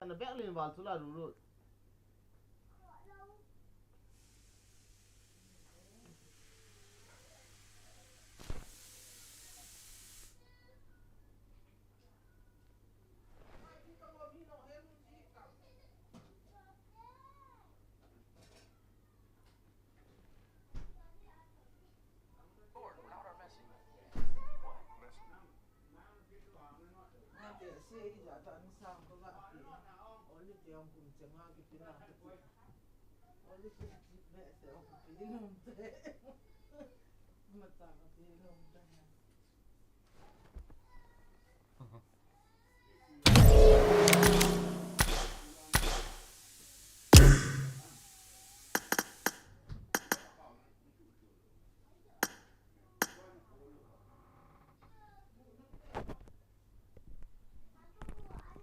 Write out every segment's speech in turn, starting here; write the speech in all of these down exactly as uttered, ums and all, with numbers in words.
Na bek len val chu la ru ru. Nate, se ija ta ni sang ko ga pi. Oli te ong kum chenga ki pi na te pi. Oli te pi me se ong pi nom te. Ma ta ka pi nom te.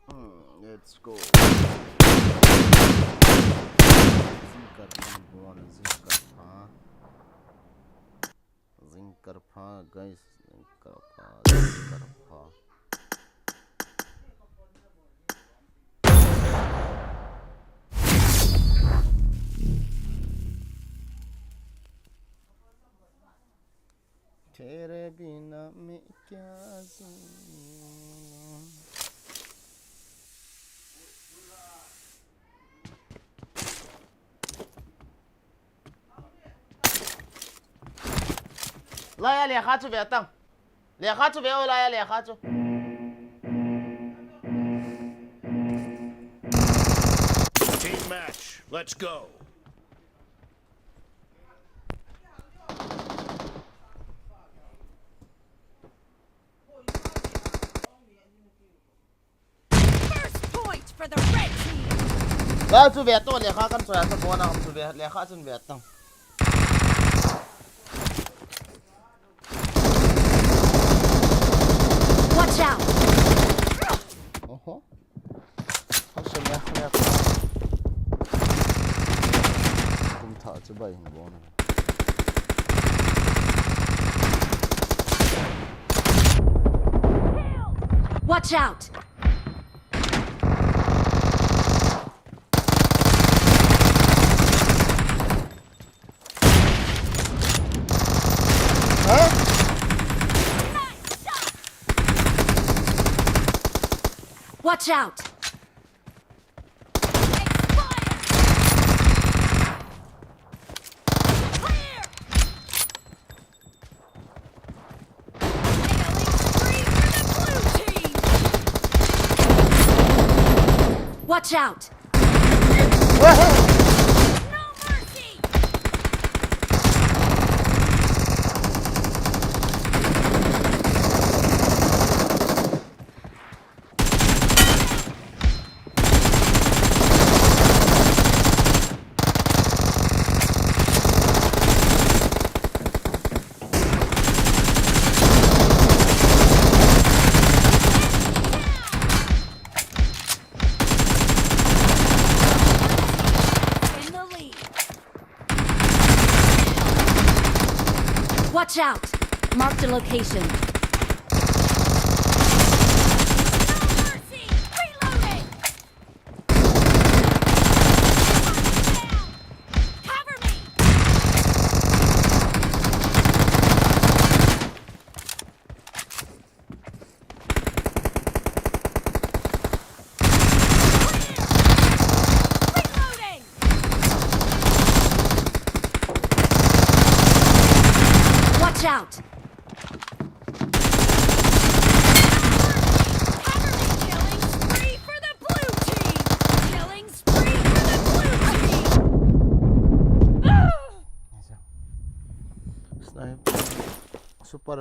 Hmm, let's go. Zingkar, zingkar, zingkar pha. Zingkar pha, guys. Zingkar pha, zingkar pha. तेरे बिना मैं क्या जीऊँ? Laiya, lekha chu ve tang. Lekha chu ve o, laiya, lekha chu. Team match. Let's go. First point for the red team. Laiya chu ve tang, lekha kan choi a chu bona ham chu ve, lekha chun ve tang. Watch out! Oho. Hasa leh leh. Kum tha chu bai hin bon. Watch out! Huh? Watch out! Watch out! Watch out! Marked a location. Watch out! Cover me! Killing spree for the blue team! Killing spree for the blue team! Sniper. Super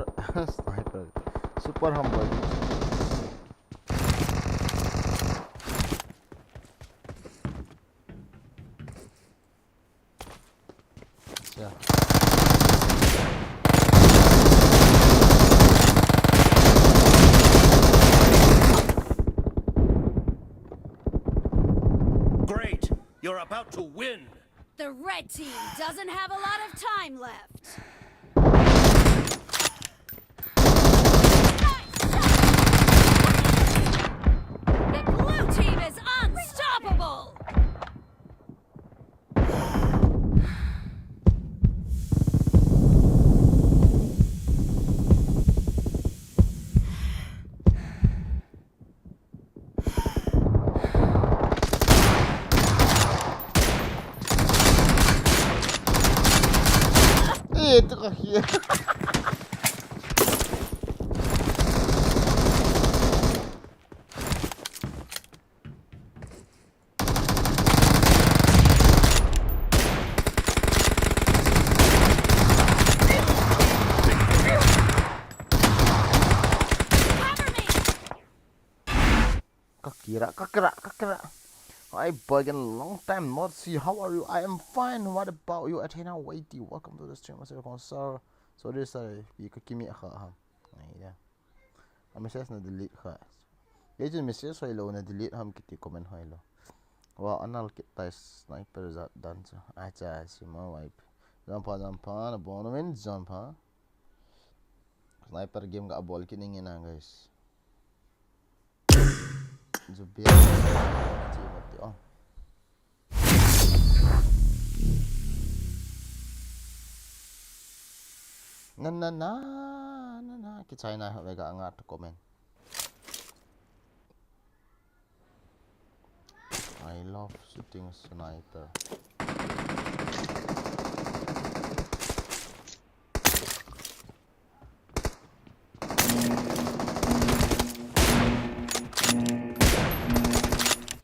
sniper. Super humble. Yeah. Great! You're about to win! The red team doesn't have a lot of time left. Nice shot! The blue team is unstoppable! Eh, tu ka khia. Kakira, kakira, kakira. Hi, Bergen, long time not see. How are you? I am fine. What about you, Athena Waiti? Welcome to the stream. Sir, so this, uh, you could give me a hug, huh? Ai da. A message na delete kha. Kei chun message hoilou na delete ham kiti comment hoilou. Wa anal kit tai sniper jat dan chu. Acha, sima wipe. Jam pha, jam pha, na bon win, jam pha. Sniper game ga bol kit ning ina, guys. Jubia. Chi mati, oh. Na, na, na, na, na. Kichai na, vega anga to comment. I love shooting sniper.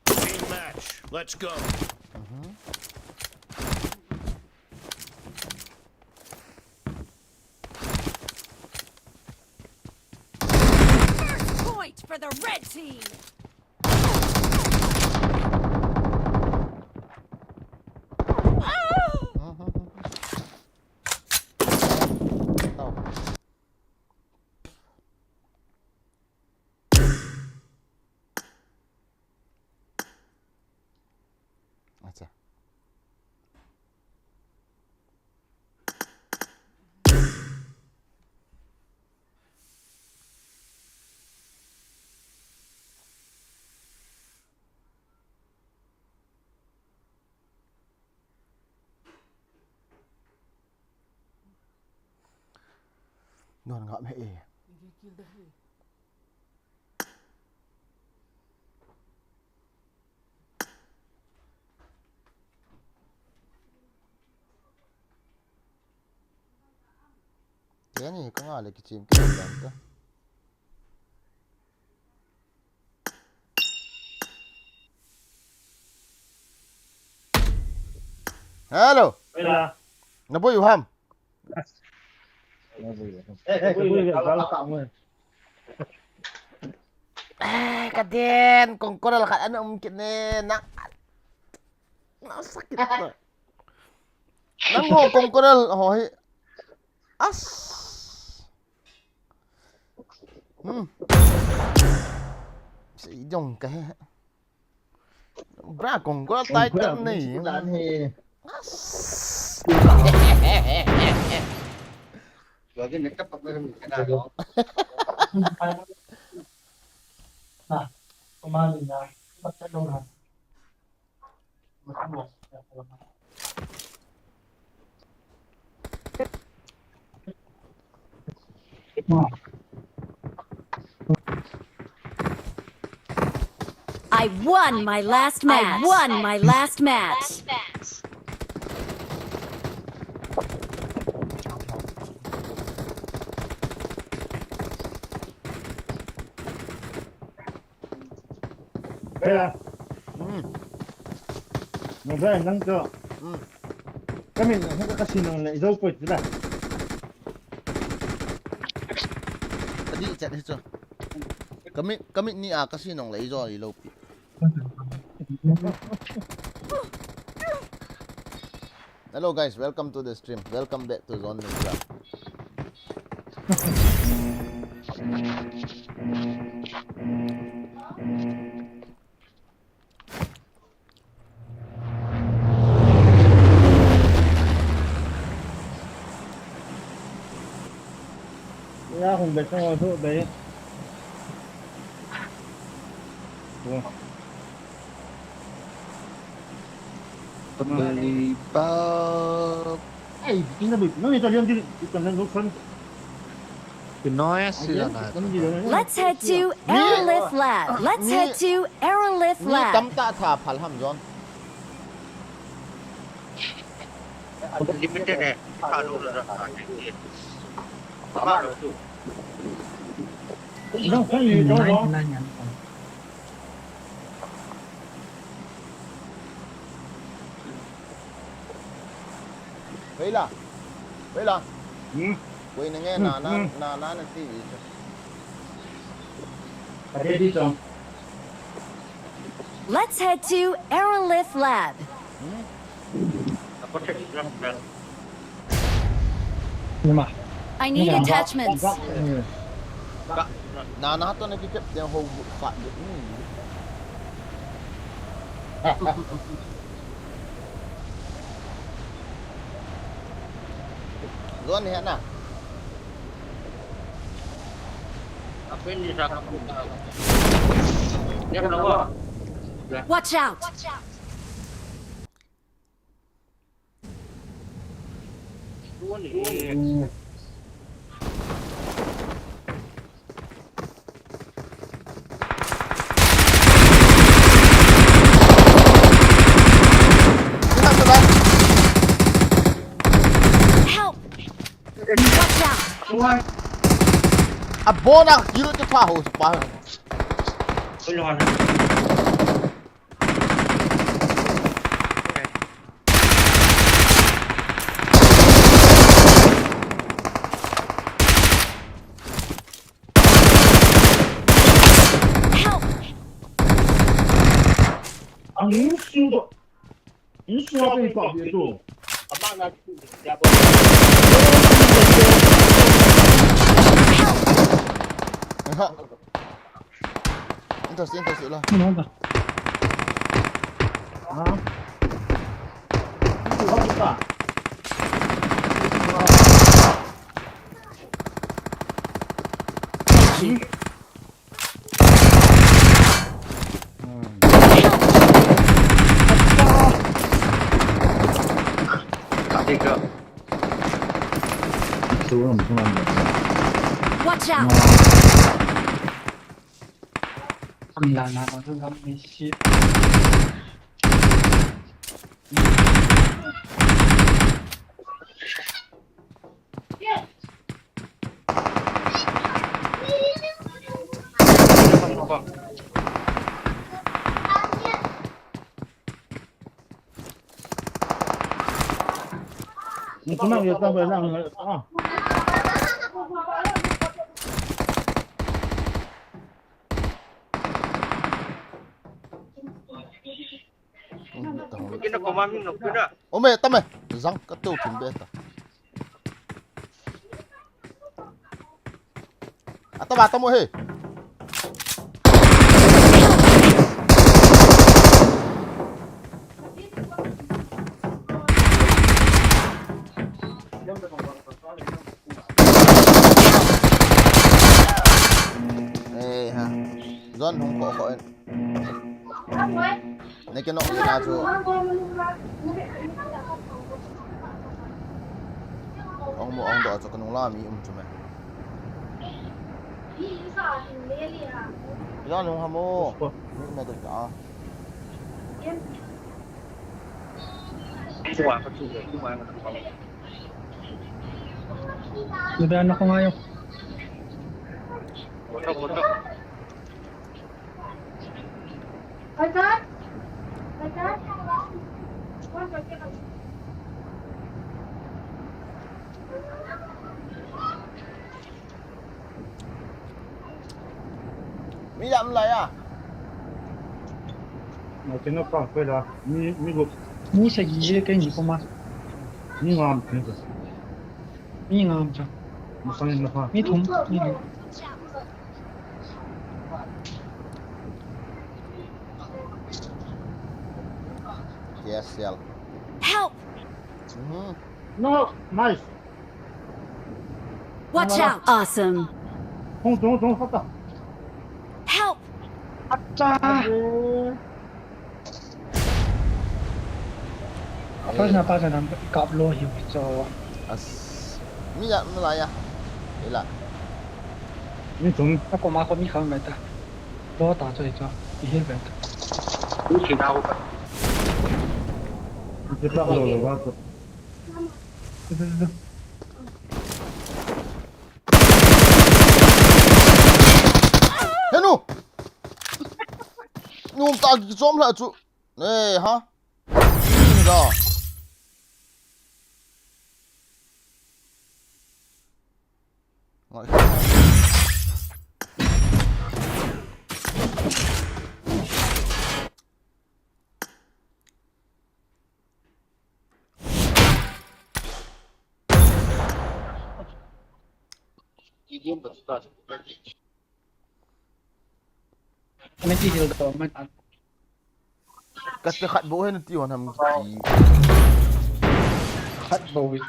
Team match. Let's go. Mhm. First point for the red team. Acha. Non ngam he e. Kei ni ka nga le kichim kei dan ta. Hello. Hello. Na boi u ham? Eh, ka den, kongkoral khat ana um kit ne, na, na sakit na. Nang ho kongkoral ho hi. As. Hmm. Sei jong ka he. Bra kongkoral tai tan nei. As. I won my last match. I won my last match. Kaya. Hmm. Maga, nang to. Hmm. Kami na, nang kasi nang la, idaw po ito da. Kadi, chat ito. Kami, kami ni a kasi nang la, idaw, idaw po. Hello guys, welcome to the stream. Welcome back to Zone Neutral. Ya, kung beto nga so, dai. Lollipop. Ay, hindi na ba? Nang Italian din, Italian, no, son. Pinoy sila na. Let's head to Aerolith Lab. Let's head to Aerolith Lab. Tamta tha phal ham, John. Limited eh. Kita lu lu dah. Apa lu tu? Veila. Veila. Hmm. Koi na nge na na na na ti. Let's head to Aerolith Lab. I need attachments. Na na to na ki kep te ho fa de. Zon he na. Watch out! Help! Watch out! A bona kilo te pa ho pa. Help! Ang insu do. Insu do pa bia do. Help! Entas, entas lah. Mana dah? Ha? Itu apa tak? Watch out! Ome, tame, zang ka teu thim be ta. Ata ba ta mo he. Eh, ha. Zon hung ko ko. Nei kinoh kina chu. Ong mo ong do chu kanung la mi um chu me. Ila nung hamo. Ni me do ta. Ni ba na ko ngayo. Mi jam lai a. Na kina pa pe da. Mi, mi go. Mi sa gi je ke ni ko ma. Mi ngam ni ko. Mi ngam cha. Mi sa ni na pa. Mi thum, mi thum. Yes, yal. Help! Mhm. No, nice. Watch out! Awesome. Hung, hung, hung, hung. Help! Acha. First na pa sa nam kap lo hi cho. As. Mi ya, mi la ya. Ila. Mi tum. Ako ma ko mi kham mai ta. Lo ta cho cho. I he mai ta. Mi chi na ko. Mi chi ta lo lo ba to. Henu! Num ta ki chom la chu. Eh, ha? Da. Ngai. Ana ki hil to man. Kate khat bou hin ti hon ham ki. Khat bou.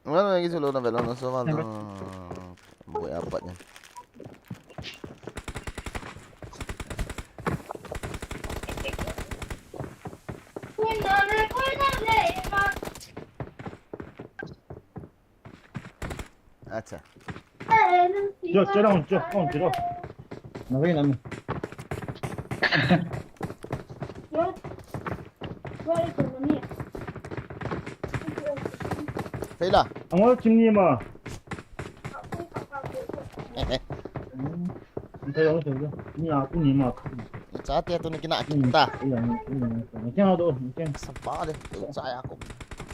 Ngan ngai ki solo na velo na so val. Boi apat ni. Acha. Jo, jo, jo, jo, jo. Na ve na mi. Thei la. Angol chim ni ma. Thei la, thei la. Ni a tu ni ma. Chate tu ni kina kita. Ni a, ni a, ni a. Ni a do, ni a. Sapa de, tu cha ya ko.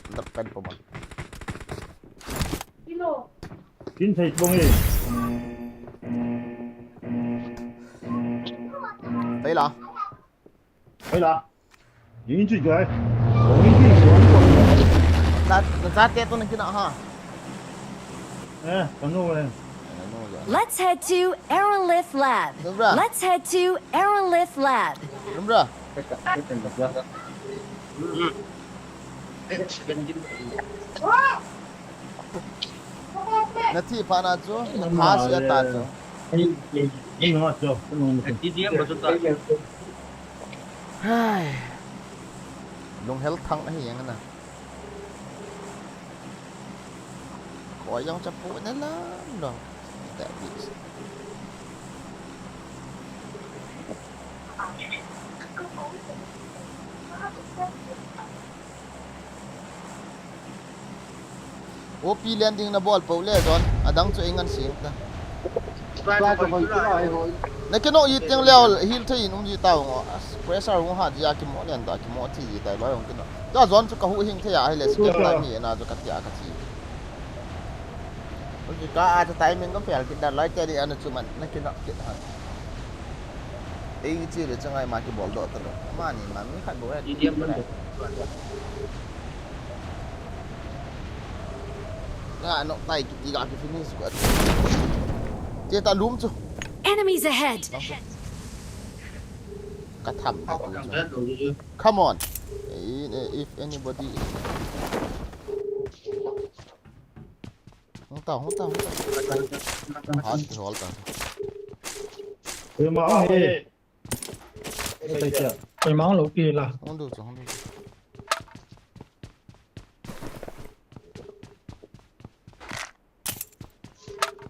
Underpant pa ma. Kin thei bong e. Thei la. Thei la. Yin chu jai. Yin chu jai. Na, na chate tu na kina ha. Eh, kanu e. Let's head to Aerolith Lab. Nubra. Let's head to Aerolith Lab. Nubra. Na thi pha na chu, na pha si ata chu. Ni ma chu. Ti diam ba chu ta. Hai. Lunghel thang ahi jeng na. Koi jong chapu na lam long. That is. O P landing na bol po le don, adang chu ei ngan sing ta. Na kino i teng leo hil thei in um ji tau ngo. As, pressure hung ha ji a kimo len ta, kimo thi ji tai loi hung kino. Tua zon chu ka hu hing thei a, hile second time hi na chu ka tia ka thi. Ka a ta timing ka fail kit da loi te di ana chu man na kino kit ha. Ei chi le changai ma kibol doh ta lo. Ma ni ma mi khat bou e. Medium bou e. Nga nok tai kiti ga ki finish ko. Che ta lum chu. Enemies ahead. Ka tham ta tu chu. Come on. Eh, eh, if anybody is. Hung ta, hung ta, hung ta. Ha, ki hol ta. Oi ma, oi. Oi, ma, lo pi la. Hung du chu, hung du chu.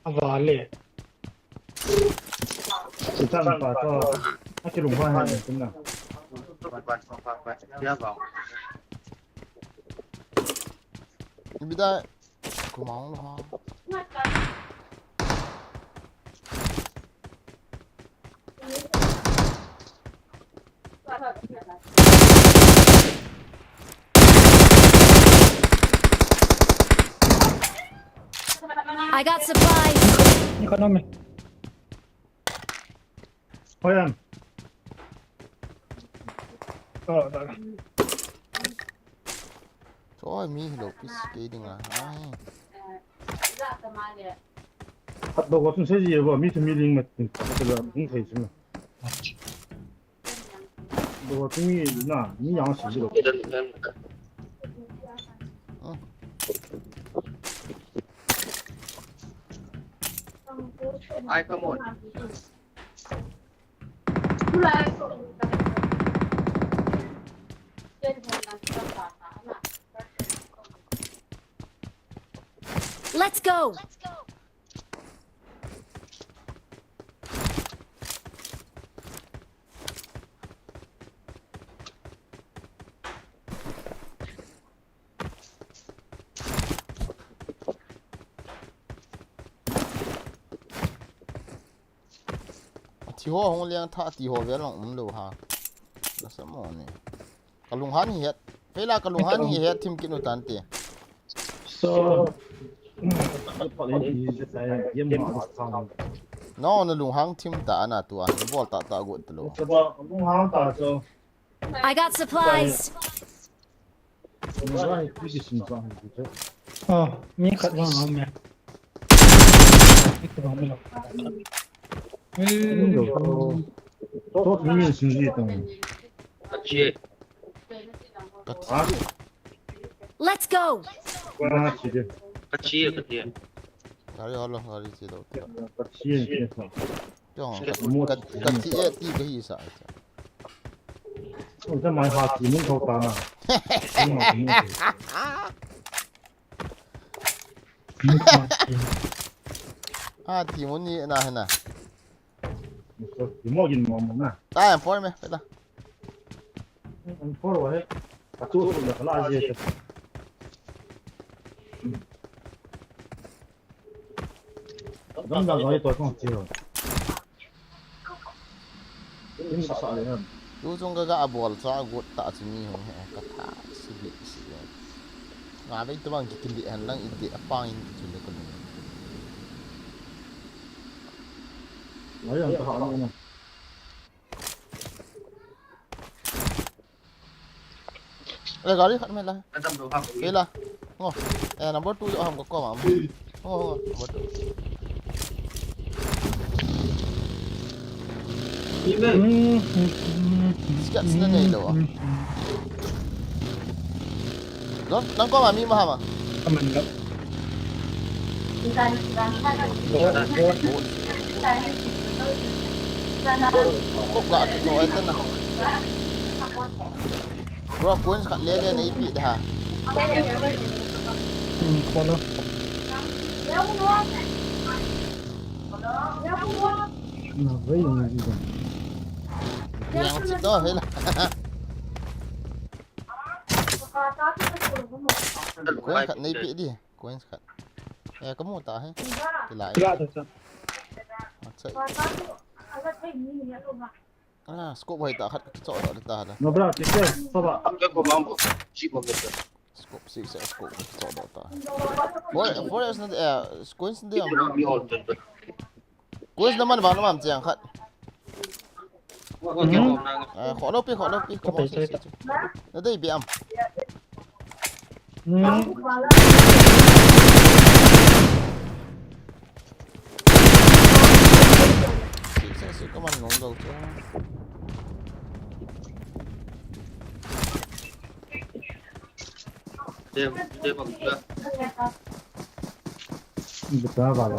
A va le. Ki tan pa to. A ki lung va ha ni tin na. Bida. Kumang lo ha. I got supplies. Ni ka nom e. Hoian. Oh, da. Choi mi hilo pis ke ding a. Ai. Khat do ko tun se ji bo mi tu mi ling mat tin. Ka la hung thei sin. Do ko tu mi na mi yang si lo. Ai, come on. Let's go. Ti ho hung leng tha ti ho vel long um lo ha. Nasa mo ni. Ka lunghan hi het. Pela ka lunghan hi het thim kit u tante. So. No, na lunghang thim ta na tua. Bol ta ta got lo. I got supplies. Oh, mi khat vang am ya. Mi khat vang mi lo. Tot mi sin ji tong. Kachi. Let's go. Kachi, kachi. Gari holo, gari chi do. Kachi, kachi. Chong, ka, ka, ka ti e ti ka hi sa. Oh, ta mai ha ti mun thau ta na. Ha ti mun ni na he na. Ti mo gin mo mo na. Ta em por me, pela. Em por wa he. Ka tu la ka la je. Dam dam dam to kong ti ho. Tin ka sa le han. Tu chung ka ga bol cha gut ta chu mi ho he ka tha si bi si le. Nga ve tu bang ki kin di han lang i de a pang in chu le ko ni. Ngai yang ta ha ni. Eh, gari khat me la. Adam do ha. Pela. Ngo. Eh, number two yo ham ko ko ma. Ngo, ngo, number two. Ni me. Skat sina nei lo. Don, nang ko ma mi ma ha ma. Aman lo. Kop ga kito ai tana. Bro, coins khat le le nei pi da. Hmm, follow. Na, very easy da. Yang sit do, hela. Coins khat nei pi di. Coins khat. Eh, kamu ta he. Kilai. Kila ta ta. Acha. Ah, scope hoi ta khat kicho do ta la. No bra, kike, saba. Ke ko mam ko. Ji ko ke. Scope six, scope kicho do ta. Four, four is not, eh, coins de am. Mi ol te. Coins na man ba na mam chiang khat. Hmm. Eh, kho lo pi, kho lo pi, kho lo pi. Na dei bi am. Hmm. Sik, sik, sik, ka man nom lo chu. Dem, dem, dem. Beta wala.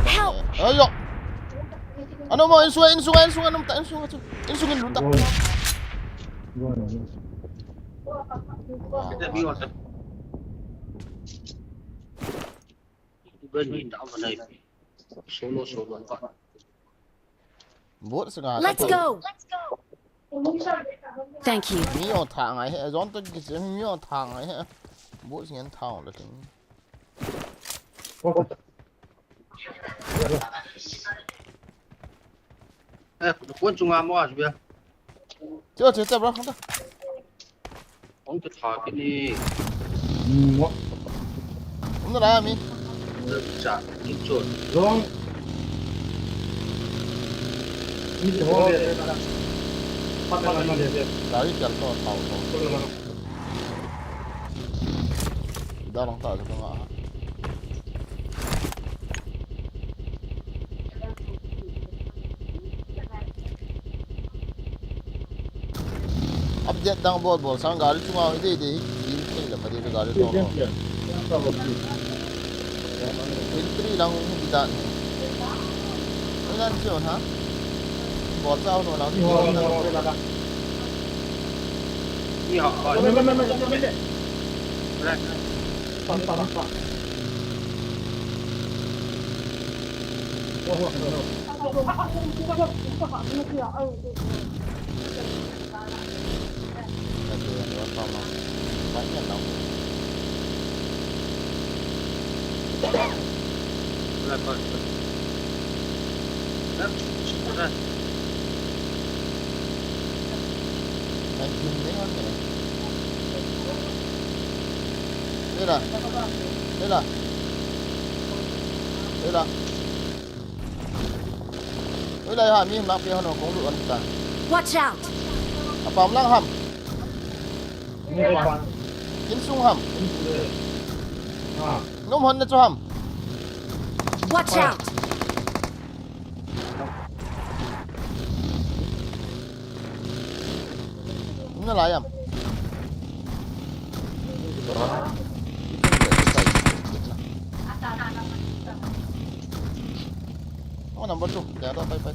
Help! Ayo! Ano mo, insunga, insunga, insunga, ano ta, insunga, insunga, insunga, insunga. Go on. Go on. Solo, solo. Bot singa. Let's go. Thank you. Mi on tha ngai he, zon to ki mi on tha ngai he. Bot singa tha on le ting. Eh, kun chunga mo a bia. Che, che, che, bro, hong ta. Hong ta tha ki ni. Mo. Hong ta la mi. Cha, ni cho. Long. Ni cho. Pat pat ni. Dari chal to, tao to. Darang ta ka nga. Update dang bol bol sang gari chunga ide ide hi, hi thei la padi gari to. Entry lang hi bidan. Bidan chon ha. Bol sa no lang. Ni ha. Ai, gim nei hon ne. Ela. Ela. Ela. Ela ha, mi na pe hon kong lu an ta. Watch out! Apam lang ham. Insung ham. Nom hon na chu ham. Watch out! Na lai ham. Oh, number two. Kaya to, pai, pai.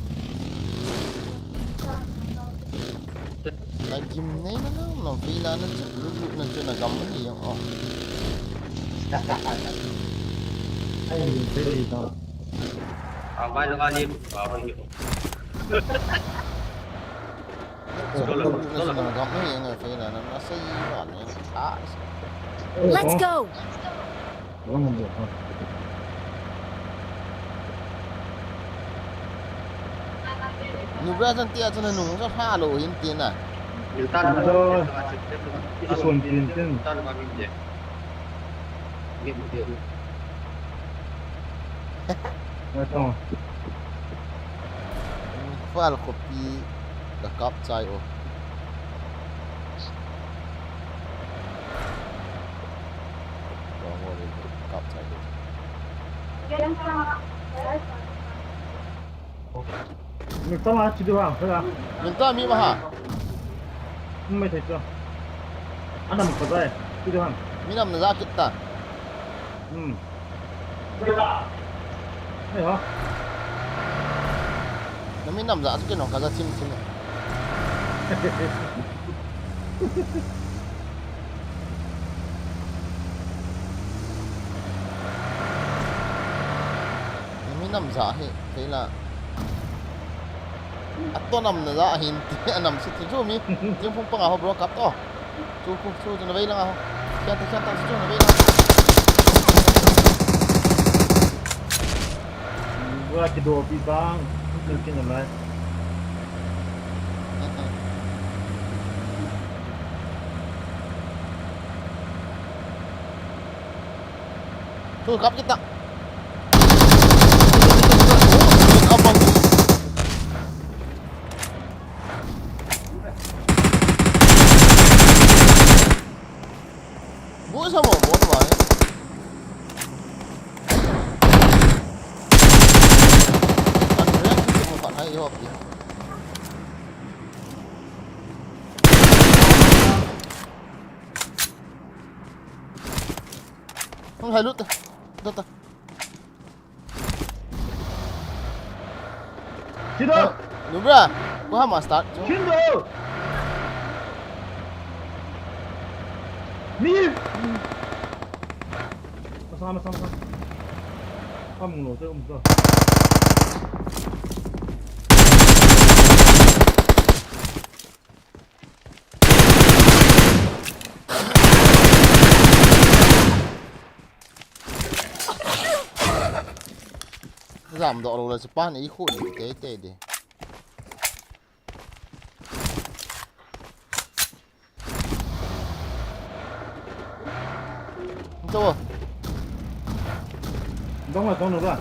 Na gim nei na na, na pila na chu, lu, lu na chu na gam ni yang, oh. Ai, pili to. Ah, mai na ni, ah, mai ni. Lu, lu na chu na gam ni yang, pila na, na sa yi wa ni. Ah. Let's go. Nubra chan tia chan nung sa pha lo hin tina. Ito, ison tin tin. Ito. File copy da kap chai o. Kap chai o. Min tama chi du ham, kala. Min ta mi ma ha. Mai thei chu. Anam ka jai, chi du ham. Mi nam na ja kit ta. Hmm. Ai ho. Na mi nam ja chu ke no ka ja chim chim. Na mi nam ja hi, kei la. Ato nam na ja hin ti, anam si ti chu mi. Jing phung panga ho bro kap to. Chu khu, chu, chu na vei lang a ho. Khian ta, khian ta, chu, chu na vei lang. Bro, kido pi bang. Kin kin lai. Chu kap kit ta. Abang. Bui sa mo, mo na ba, eh? An rank ki mo pa hai ho pi. Hung hai lut ta. Dot ta. Sino? Nubra, ko ha ma start chu. Sino? Ni. Masa, masa, masa. Kamu lo, saya umsa. Jam doh lou le, chupan i khu ni tei tei di. Ito. Dong la, dong la.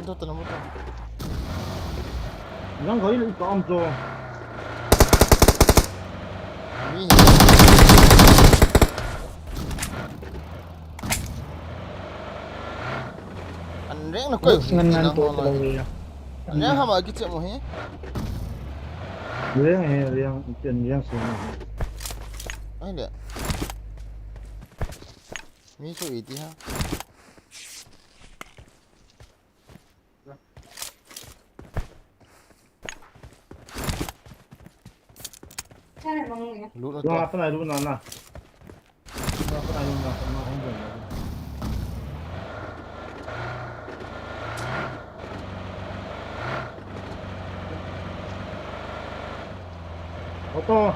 Ito, ito na mo to. Dong ko, ito, ito, ito. Ni. An reng na koi. Ngan ngan to to ya. An reng hama kiche mo hi. Reng he, reng, ken reng se. Ai le. Mi su iti ha. Lut na to. Lut na, lut na na. Lut na, lut na, lut na, lut na. Auto.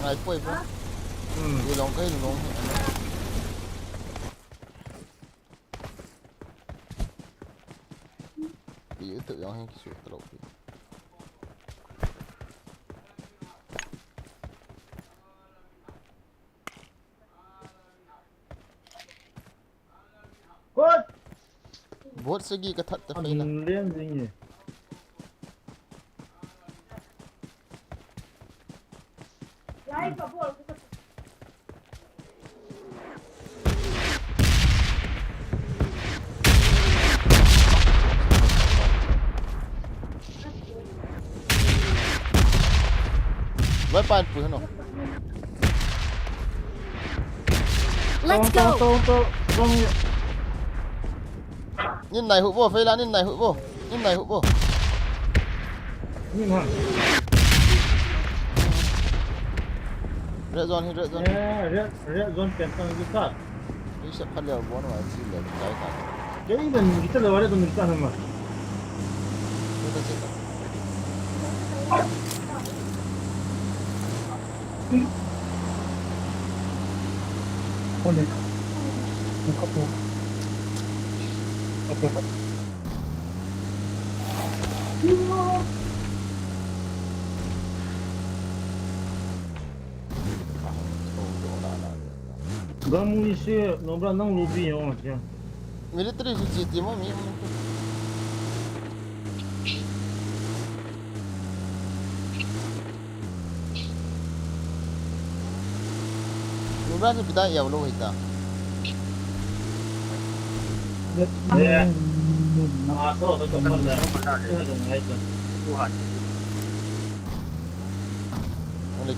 Ngai poi poi. Hmm. Ilong kai long. Pi tu yong hin kisu talou pi. Good. Bot sagi ka that ta fail a. An len jing e. Vai pan pu hano. Let's go. Tong, tong, tong, tong. Nin nai hu bo, Feila, nin nai hu bo. Nin nai hu bo. Nin ha. Red zone hi, red zone hi. Eh, red, red zone pen tang ki ta. Ni se pha le bon wa chi le kai ta. Kei ben ki ta le wa le zone ki ta na ma. Ni ta che ta. Gamu ise nombra nang lubi yo sia. Military su chi ti mo mi. Nubra ni pida ya lo hita. Ole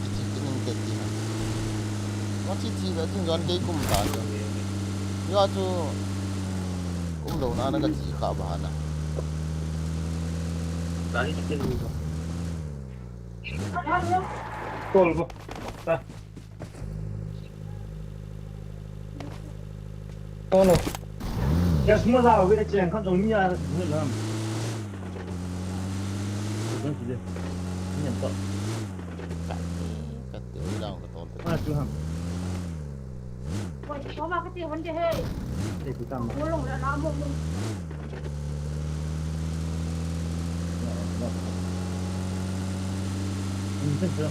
ki ti ti ning te ti ha. Ma ti ti da tin zon ke kum ta. Yo chu kum lo na na ka ti kha ba na. Tol bo. Ta. Tol lo. Yes, mo da, we chen kan jong ni ya, ni la. Kan ti de. Ni to. Ka ti, ka ti, wi la ka tol te. Ma chu ham. Oi, ko ma ka ti hon de he. Te ti tam. Mo long la la mo mo. Ni chen chu.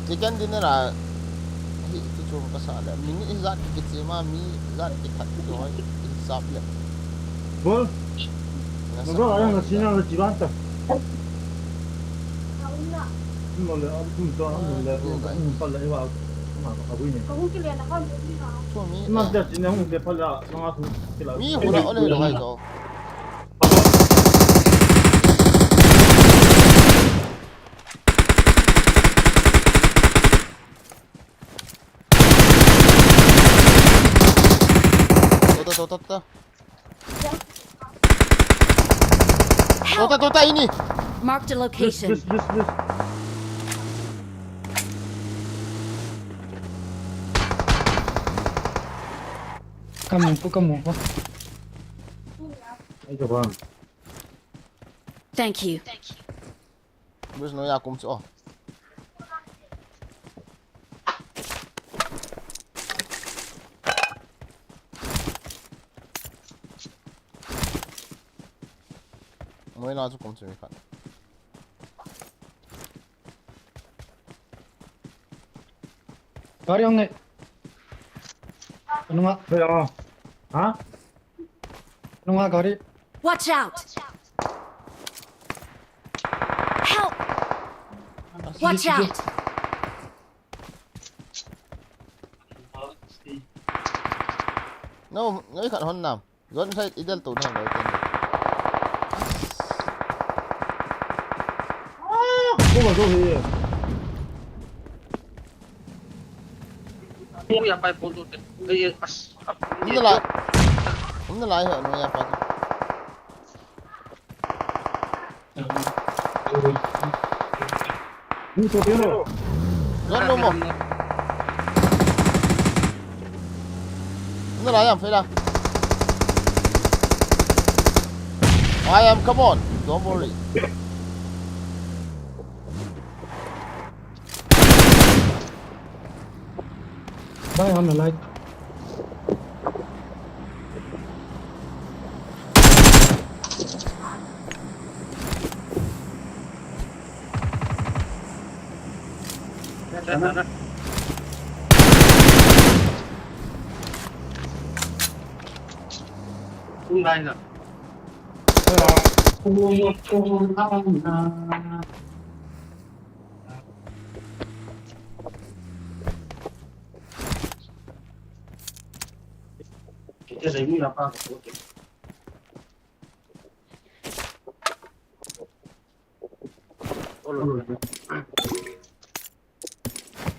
Chicken dinner a hi tu chu ka sa le. Minute hi jat ki chi ma mi jat ki that chu hoi hi sap le. Bol. Nasa ko. Bol, ayang na sina na chiban ta. Mo le, a, kum to, mo le, ko, ko, ko, pala, iwa, ma, ka, ka, bui ne. Ko mi, ma, eh, ja, sina, hung, le, pala, ma, tu, kila. Mi, hura, ole, lo, hai, ko. Tota, tota, tota. Help! Tota, tota, ini. Marked a location. Yes, yes, yes, yes. Kamu ko, kamu ko. Ai, ka bang. Thank you. Bus no ya kum chu. Moi na chu kum chu mi khat. Gari hung ne. Nunga. Hey, ah. Ha? Nunga gari. Watch out! Help! Watch out! No, no, i khat hon nam. Zon sai idel to na lo ten. Ah, ko ma do he. Ui, apai pon tu te. Ei, ei, as, ap, Umna lai. Umna lai ho, no ya pa tu. Ni to kero. Jon no mo. Umna lai am fela. I am, come on. Don't worry. Bye, I'm alive.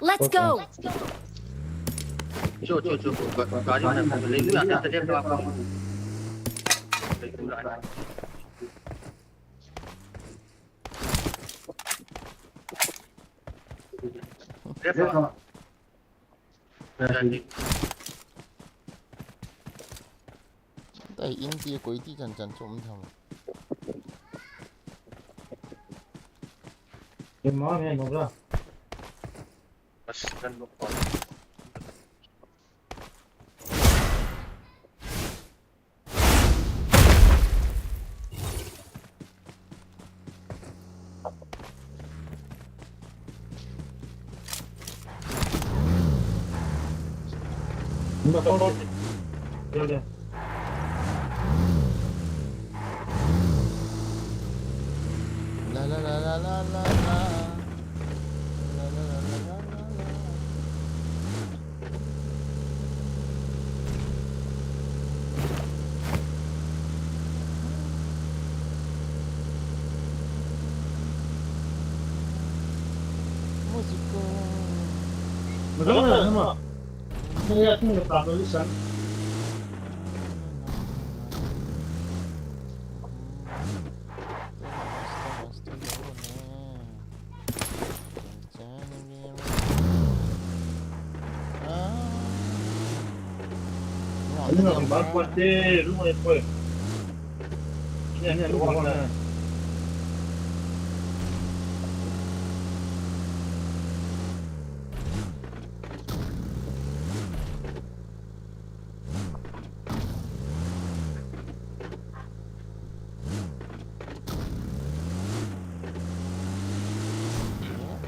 Let's go. Cho, cho, cho, ga-, gari mein, le lu ya, le lu ya. Dai in ti koi ti chan chan chom tham. Ye ma hai no ga. Bas, kan lo ko. Músico. Mas vamos lá, vamos lá. Não é assim, não tá, não, isso. Ano nga, ang bag ko, ate, ano nga, ito, eh. Yan, yan, luwag na.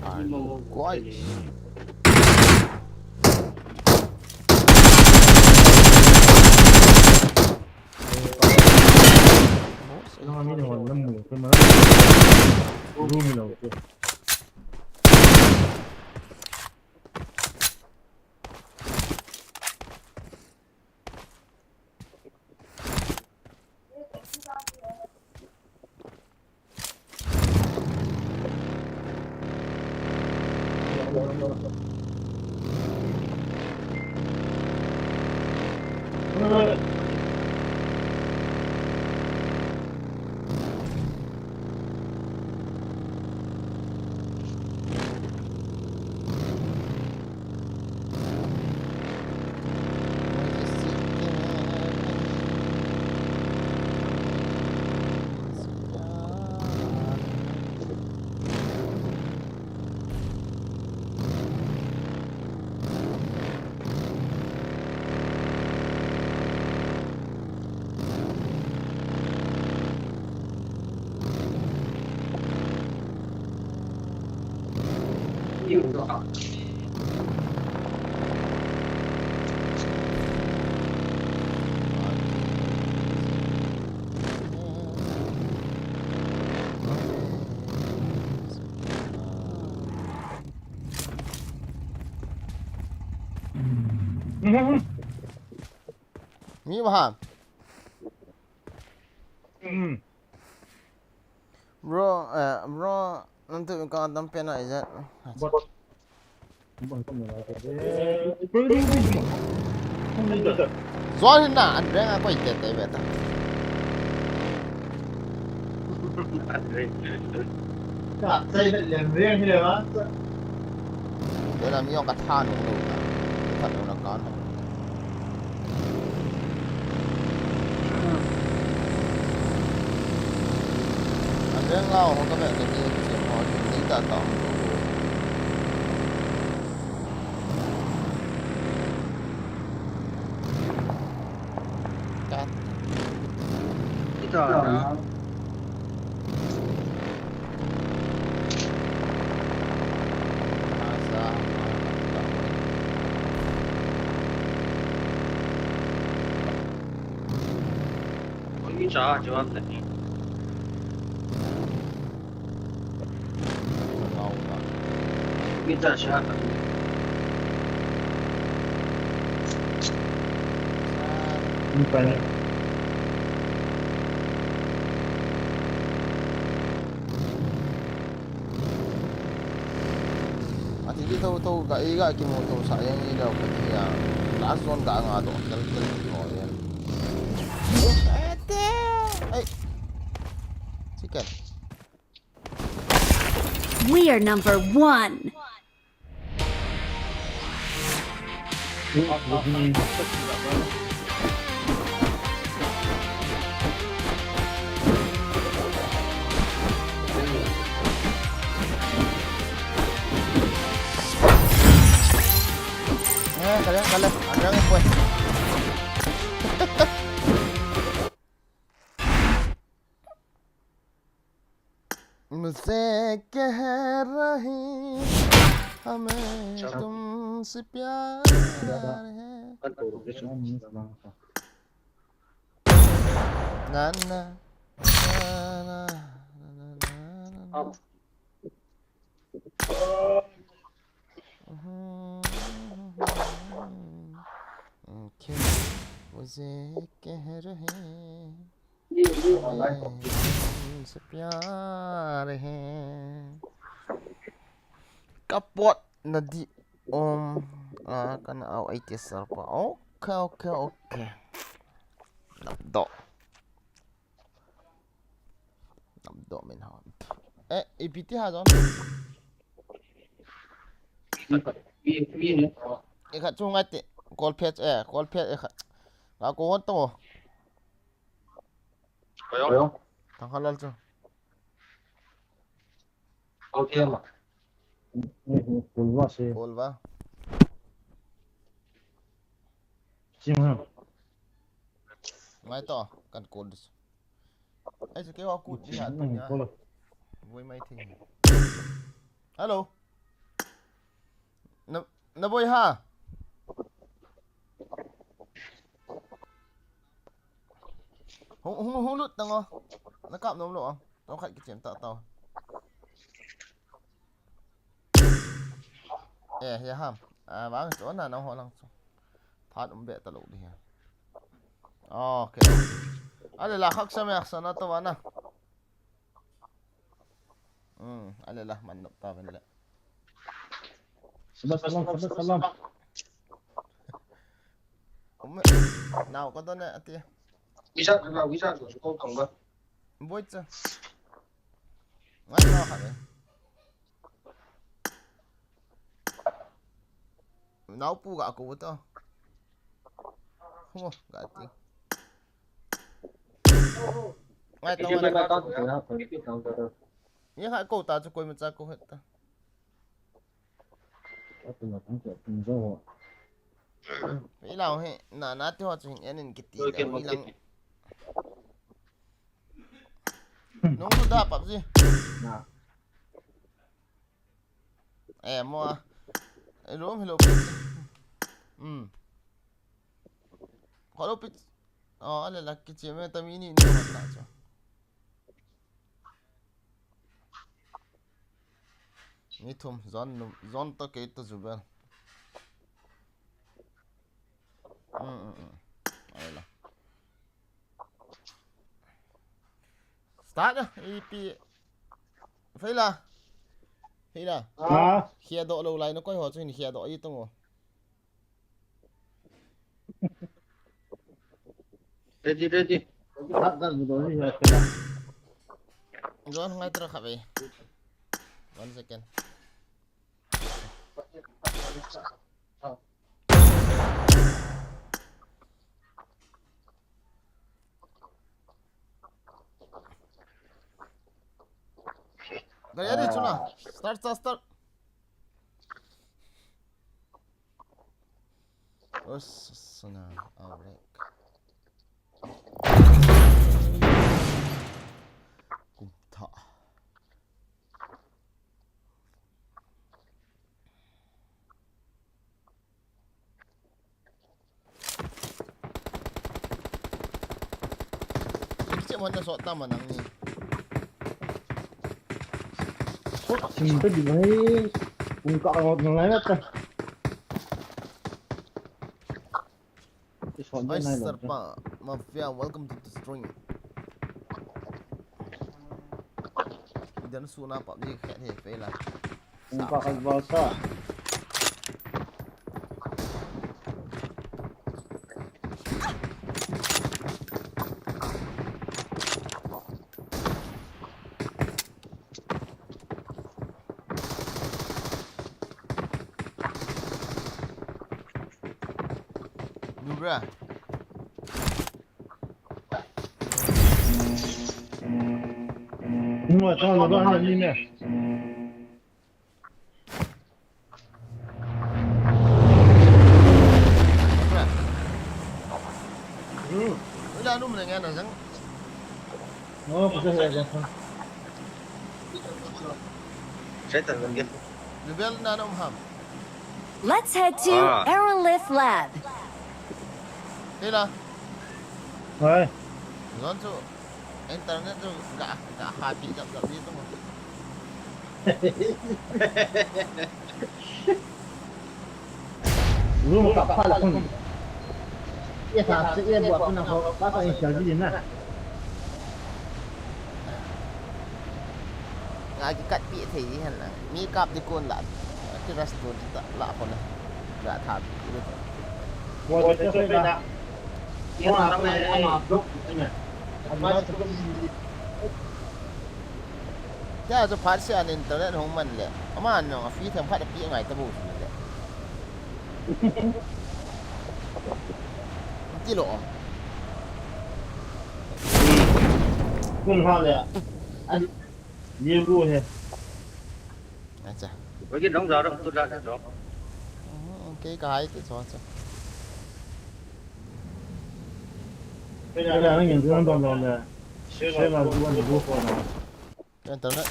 Are you guys? Mi maha. Mm. Bro, eh, bro, nanti ka tam pena ijat. Bot. Zuan hin na, an reng a koi te te ve ta. Ka sai le lem reng hi le wa. Te la mi ong ka tha nu lo ta. Tha nu na ka na. An reng a ho ka ve ke ni ke ho ni ta ta. Kat. Ito na. Asa. Oi, cha, jawab nahi. Ati di tho tho ka i ga ki mo tho sa yang i da ka ti ya. Last zone ga nga do kel kel ki mo yan. Hey. Chicken. We are number one. Eh, kalian, kalian, ada yang buat. मुझे कह रही हमें तुमसे प्यार है। ना, ना, ना, ना, ना, ना, ना। क्यों मुझे कह रहे हैं, हमें तुमसे प्यार है। Kapot na di om. Ah, kana au ai te sar pa. Okay, okay, okay. Nap do. Nap do min ha. Eh, ipi ti ha zon. Ekhat chu ngai te. Kol phet, eh, kol phet, ekhat. Nga ko hon to. Ayo. Thang halal chu. Okay ma. Kolva se. Kolva. Sim ha. Ngai to, kan kol dis. Ai, se ke wa kut di ha to ya. Kol. Voi mai thi. Hello. Na, na voi ha. Hung, hung, hung lut tang o. Na kap nom lo o. Tong khat kichem ta tao. Eh, ya ham. Ah, vang chu na na ho lang chu. Phat um be ta lo di ha. Okay. Ale la khak sa me sa na to wa na. Hmm, ale la man nop ta ven le. Salam, salam, salam, salam. Um, nau ko don ati. Visa, na visa ko ko kang ba. Boi cha. Ngai na kha le. Nau pu ga ko to. Ho, ga ti. Ngai to. Ni kha ko ta chu koi ma cha ko het ta. Ilau he, na, na te ho chu hin en in kiti le, ilang. Nung tu da PUBG. Na. Eh, mo a. Eh, room hello. Hmm. Hello, pit. Oh, ale la kichi me ta mini ni na chu. Ni thum, John, John to kei to Jubel. Mm, mm, mm. Ai la. Start na, ipi. Fail la. Thei la. Ha? Khia doh lou lai na koi ho chu hin khia doh i tung o. Ready, ready. John, ngai tra kha ve. One second. Gari adi chuna. Start, start, start. Os, sana, aurek. Kumtha. Kichep hon na sot ta manang ni. Sot sim ta di bhai. Kung ka ngot na lai na ta. Hi, Sarpa Mafia, welcome to the stream. Idan suna PUBG khet he, fail a. Sa pa kal ba sa. Nubra. Numa, tama ba ni me. Ila num na nga na jang. Oh, pasa sa jang. Sa ta jang. Level na na um ham. Let's head to Aerolith Lab. Hei la. Hei. Zon chu internet chu ga ga ha pi jap jap ni tu. Room ka pha la khun. Ye sa se ye bua khun na ho, ba ka in charge din na. Nga kikat pi thei di hen la. Mi kap di kon la. Ki rest kon ta la kon na. Ga tha pi di. Bua te te na. Ye sa ta na ye ama dok ni na. Ama sa ko di. Tia chu phat sia an internet hung man le. Ama an nong a free them khat a pi ngai ta bu chu le. Ti lo. Hmm. Kun ha le. An ye bu he. Acha. Wagi dong za dong tu da dong. Hmm, okay, ka hai ti so so. Kaya na ngin dong dong dong le. Shema bu an bu ko na. Internet.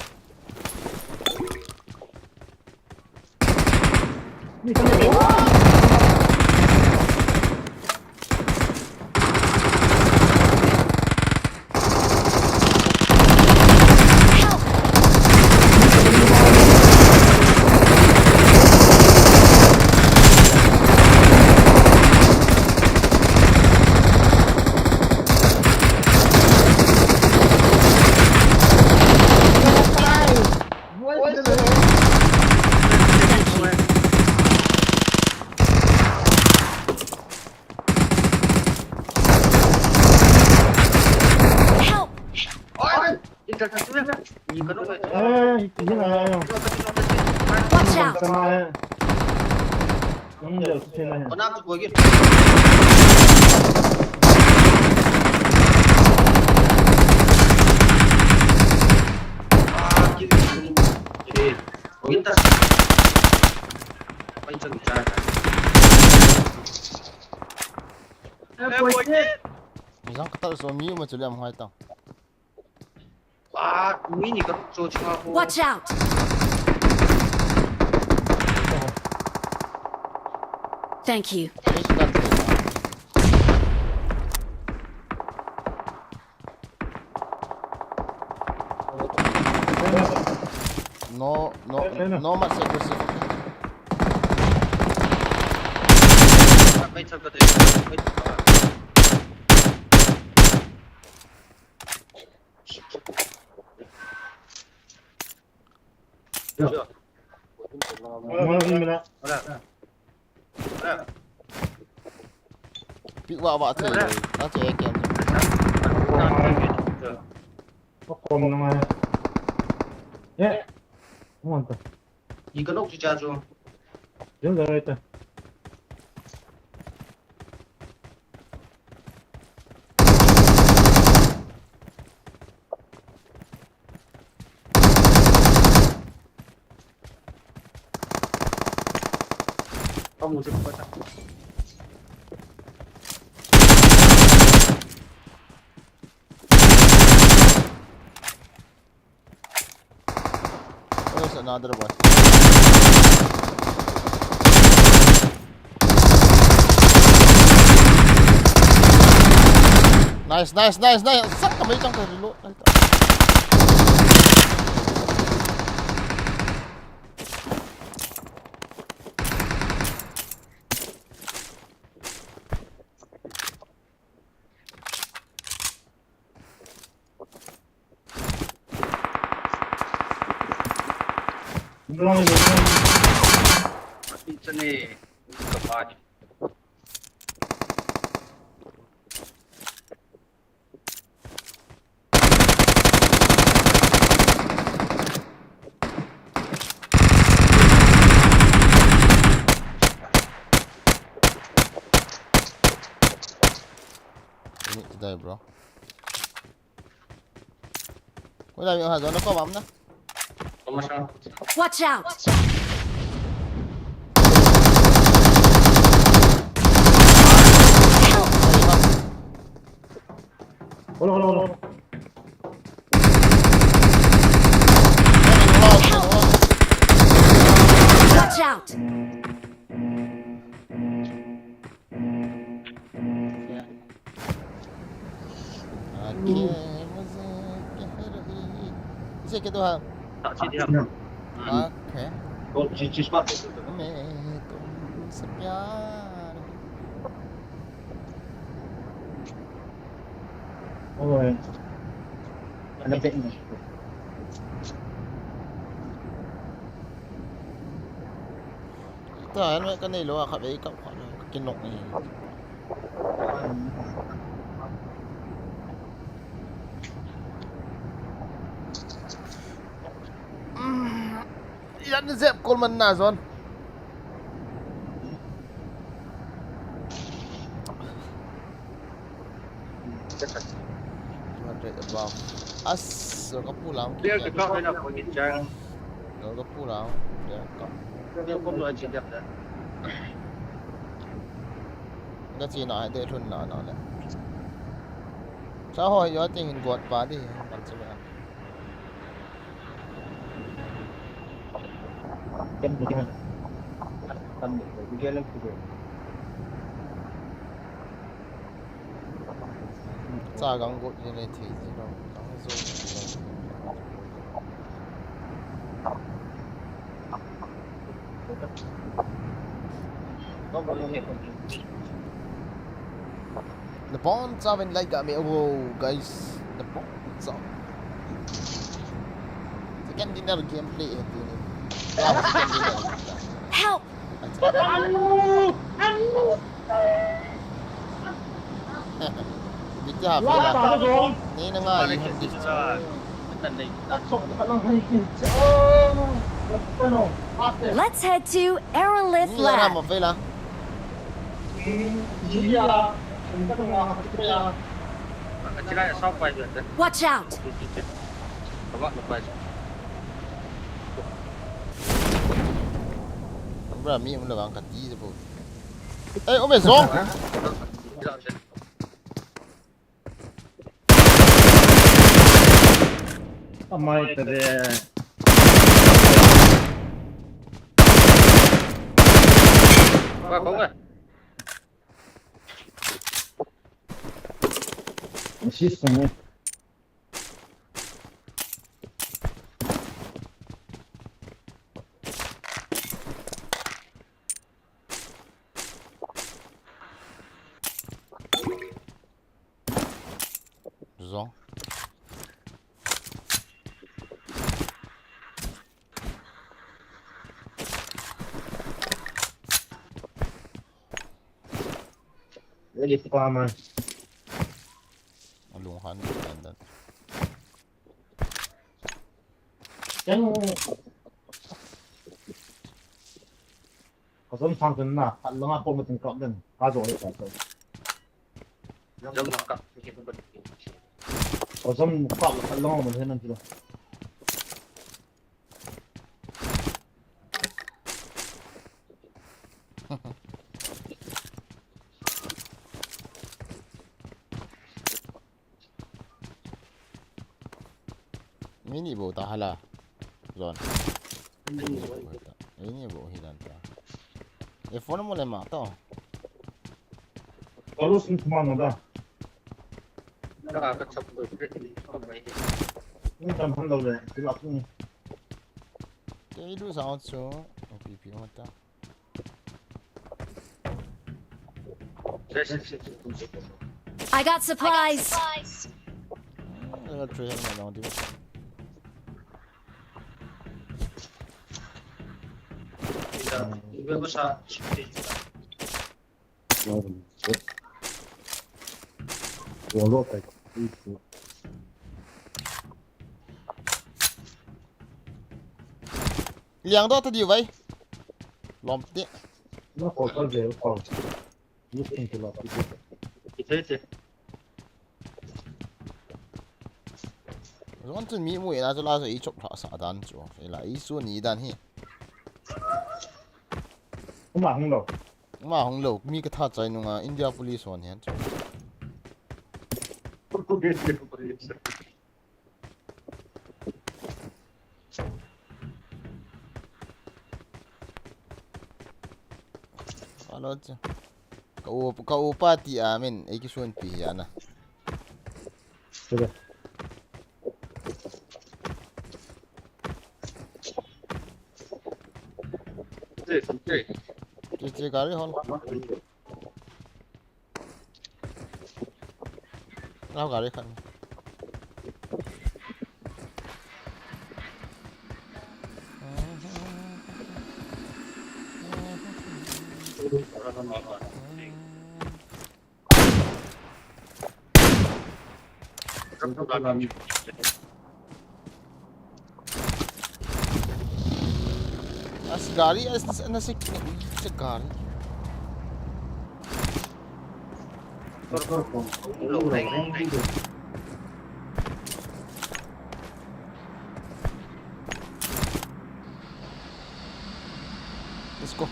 Help! Watch out! Jang ka tal so mi ma chu liam hoi tang. Watch out! Thank you. No, no, no mas aggressive. Pick vah vah thei. Na che kem. Kom na ngai. Ye. Mon ta. Ni ka nok chu cha chu. Jom da ta. Where's another one? Nice, nice, nice, nice. Sak ka mai tang ka reload. Ai ta. Ini kita, bro. Kau dah ambil hal zona kau bam dah. Watch out! Help! Hold on, hold on, hold on. Watch out! Oi. Ana pek ni. Ta, ano ka nei lo, a kha bei ka kha lo, ka kinok ni. Yan zep kol man na zon. Two hundred above. As, so ka pulang. Dia ke kau nak pergi jang. Lo ka pulang. Dia ka. Dia pun lo aja dia dah. Ka chi na de thun na na le. Sa ho yo ting hin got pa di. Man chi me. Cha gang got ni le thei ji lo. Gang zo. Nabon chauvin like ga me, oh, guys. Nabon chau. Second dinner gameplay eh, tu ni. Second dinner. Help! Bitte ha fela. Ni na nga i han dis. Let's head to Aerolith Lab. Watch out! Bra, mi um le vang ka ti bo. Ei, um e zong. Amai ta de. Ba, kong a. Assist kong e. Zong. Lagi pa man. Alung han dan dan. Yang Kazom sang ken na, khat langa pom tin kap den. Ka jo le ka jo. Kazom kap, khat langa man hen nan tilo. Mini bo ta hala. Zon. Mini bo hi dan ta. E phone mo le ma to. Kalu sin kuma no da. Ka ka chap ko. Ni tam han lo le, ti la ku. Ke du sa on so. Pi pi ma ta. I got supplies. Level three helmet long di. Liang do ta di vai. Lom ti. Na ko ta de ko. Zon chun mi mu ina chu la chu i chop lha sa dan chu. Ila i su ni dan hi. Uma hung lo. Uma hung lo. Mi ka tha chai nunga India police hon hian chu. Alo chu. Ka u, ka upa ti a min, ei kisun pi hi ana. Chuta. Che, che, gari hol. Lau gari khat. As gari, as, as, nasa, sa gari. Let's go.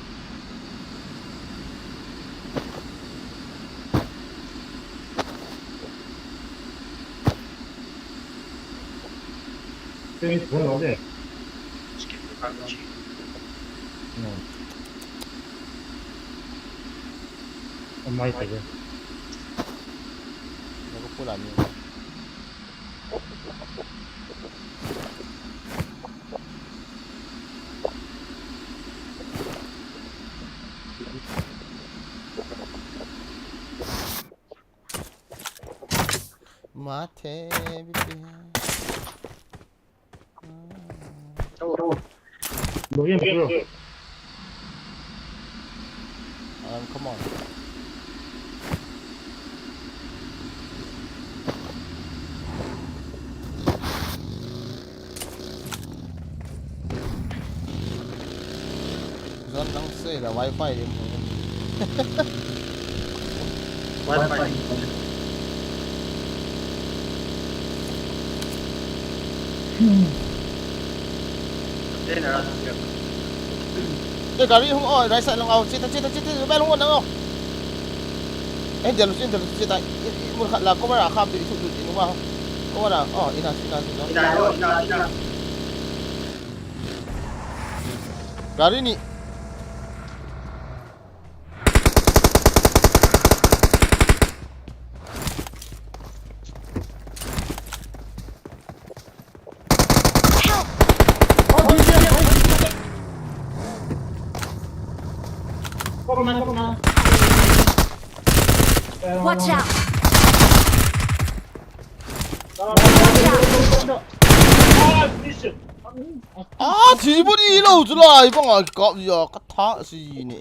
Amai tege. Naku pula ni. Mate, bibi. Go in, bro. Um, come on. Zon nang sei la wifi lim. Wifi. Te gari hung o, right side long o, chita, chita, chita, bel hung o nang o. Eh, dia lu chin, dia lu chin, ta, mun khat la, cover a kham, ti thu, ti nu ma. Cover a, o, ina, ina, ina. Ina, ina, ina. Gari ni. Help! Watch out! Watch out! A, thi bou ni lo chu lai banga kap ya, ka tha si ni.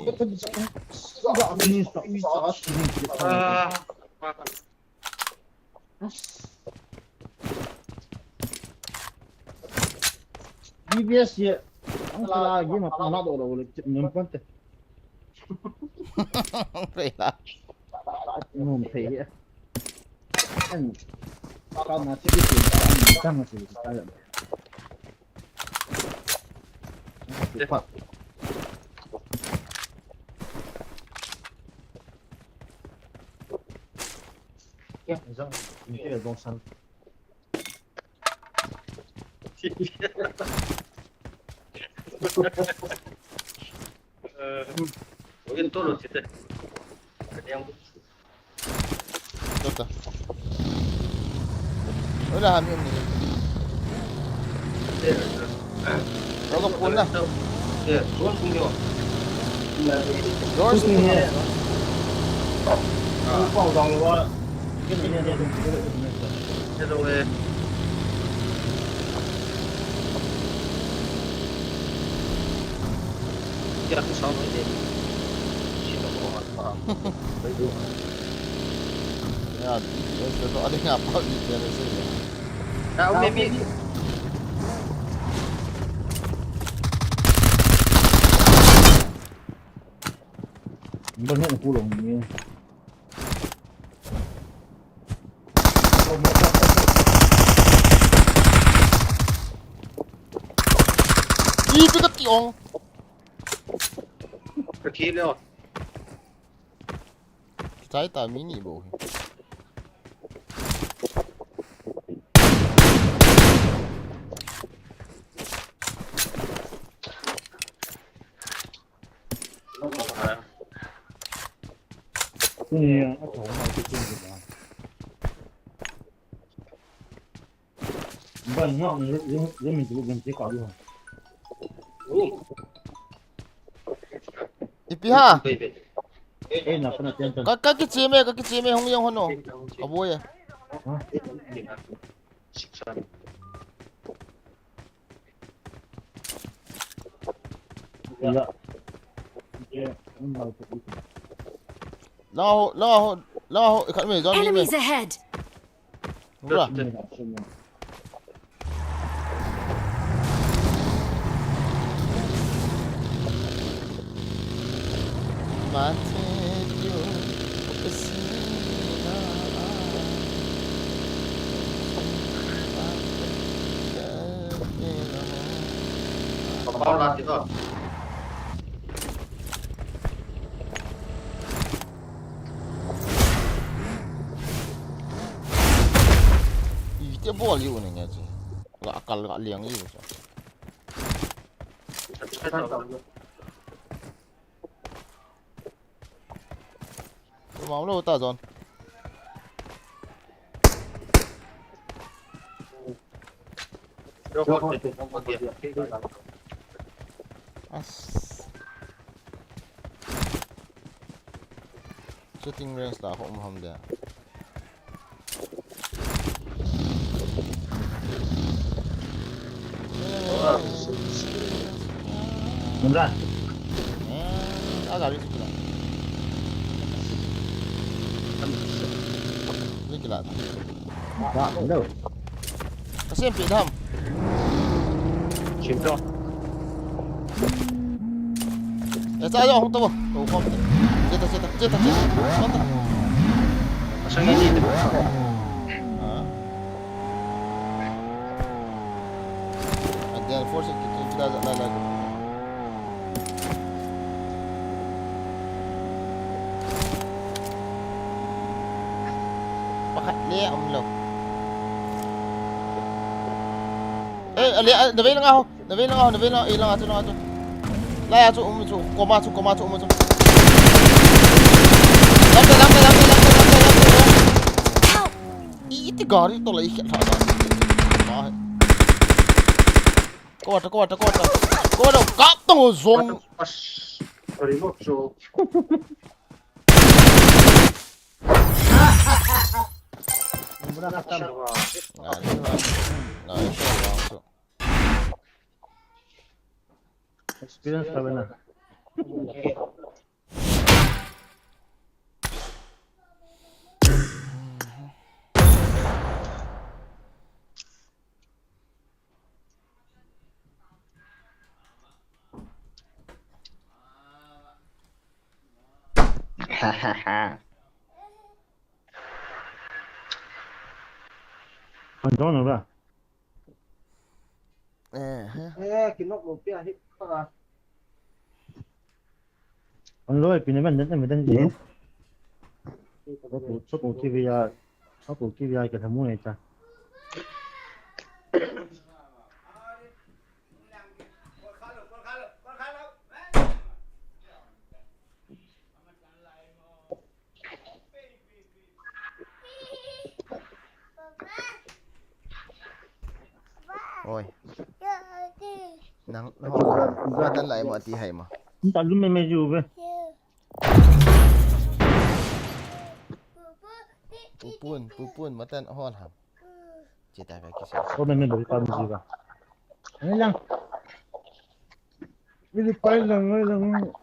B B S ye, ang kala game apa na do lo le, nem pante. Pela. Ngom thei ya. An, ka na si ki si, an, ka na si ki, ka na. Fuck. Tota. Wala kami yung nilip. Rogo pun na. Doors pun na. Hello, eh. Ya, D P S tu ada ngapa di dia rasa ya. Tahu maybe. Banyak pulang ni. Ih, tu ka tiong. Ka kill leo. Kitai ta mini bo. Ipi ha? Ka, ka kichim e, ka kichim e, hung yang hono. Ka boi e. Lao, lao, lao, ikhat me, John, me. Enemies ahead! Ura. Ih, te bol yu ne nge chi. Ga kal ga liang yu cha. Tua mong lou ta John. As. Shooting range la ho um ham dia. Nunda. Eh, agari tu pula. Ni kila. Ba, hello. Kasi ang pidam. Siyempre. Esta ayo, hung tabo. Oh, kom. Cheta, cheta, cheta, cheta. Mata. Asang ini. Ah. At the force it, it, it doesn't like, like. Pakhat le, um, lo. Eh, ale, ah, nave lang ako. Nave lang ako, nave lang ako. Eh, lang ako, lang ako. Lai ako, um, so, koma, so, koma, so, um, so. Lamte, lamte, lamte, lamte, lamte, lamte. Help! Iti gari to lai kya tha. Koma, koma, koma, koma. Koma, kap tong zong. As, sorry, mo, so. Mura kata. Nice one. Nice one, Wangso. Experience ka bena. Kon don ba? Eh, eh. Eh, kinok lo pia hit pa. Kon lo pina ban dan dan dan. Soko kivi ya, soko kivi ya ka thamu ne ta. Oi. Nang, nang, nang, nang lai mo ati hai mo. Nta lum me me ju ve. Pupun, pupun, matan hon ham. Chita ka kisa. Ko me me bari pa mu ji ba. Ani lang. Bari pa lang, lang.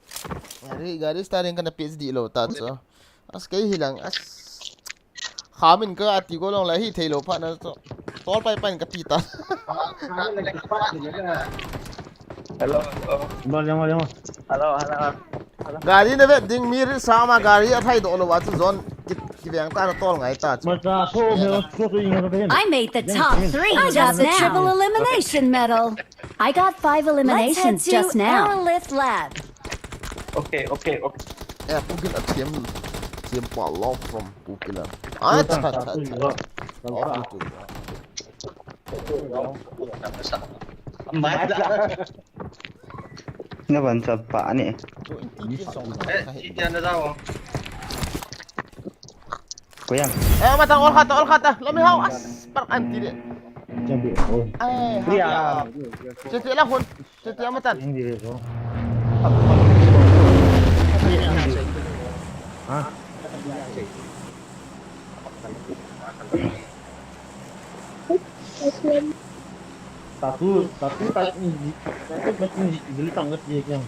Gari, gari starting kana P H D lo ta cho. As kai hi lang, as. Khamin ka ati ko long la hi thei lo pha na to. Tol pai pai ka ti ta. Hello, hello. Hello, hello. Gari na vet ding mi ri sama gari a thai do lo wa chu zon ki, ki veng ta na tol ngai ta chu. Ma cha so me so so ing ka ven. I made the top three. I got the triple elimination medal. I got five eliminations just now. Aerolith Lab. Okay, okay, okay. Eh, Pukila thiam, thiam pa love from Pukila. Ah, cha, cha, cha. Off YouTube. Na van cha pa ni. Ko yang. Eh, mata ol khata, ol khata. Lami hau as par anti de. Chabi. Oh. Eh, ya. Chete la khun. Chete matan. Yang di ko. Ha? Tatu, tatu, tatu, tatu, tatu.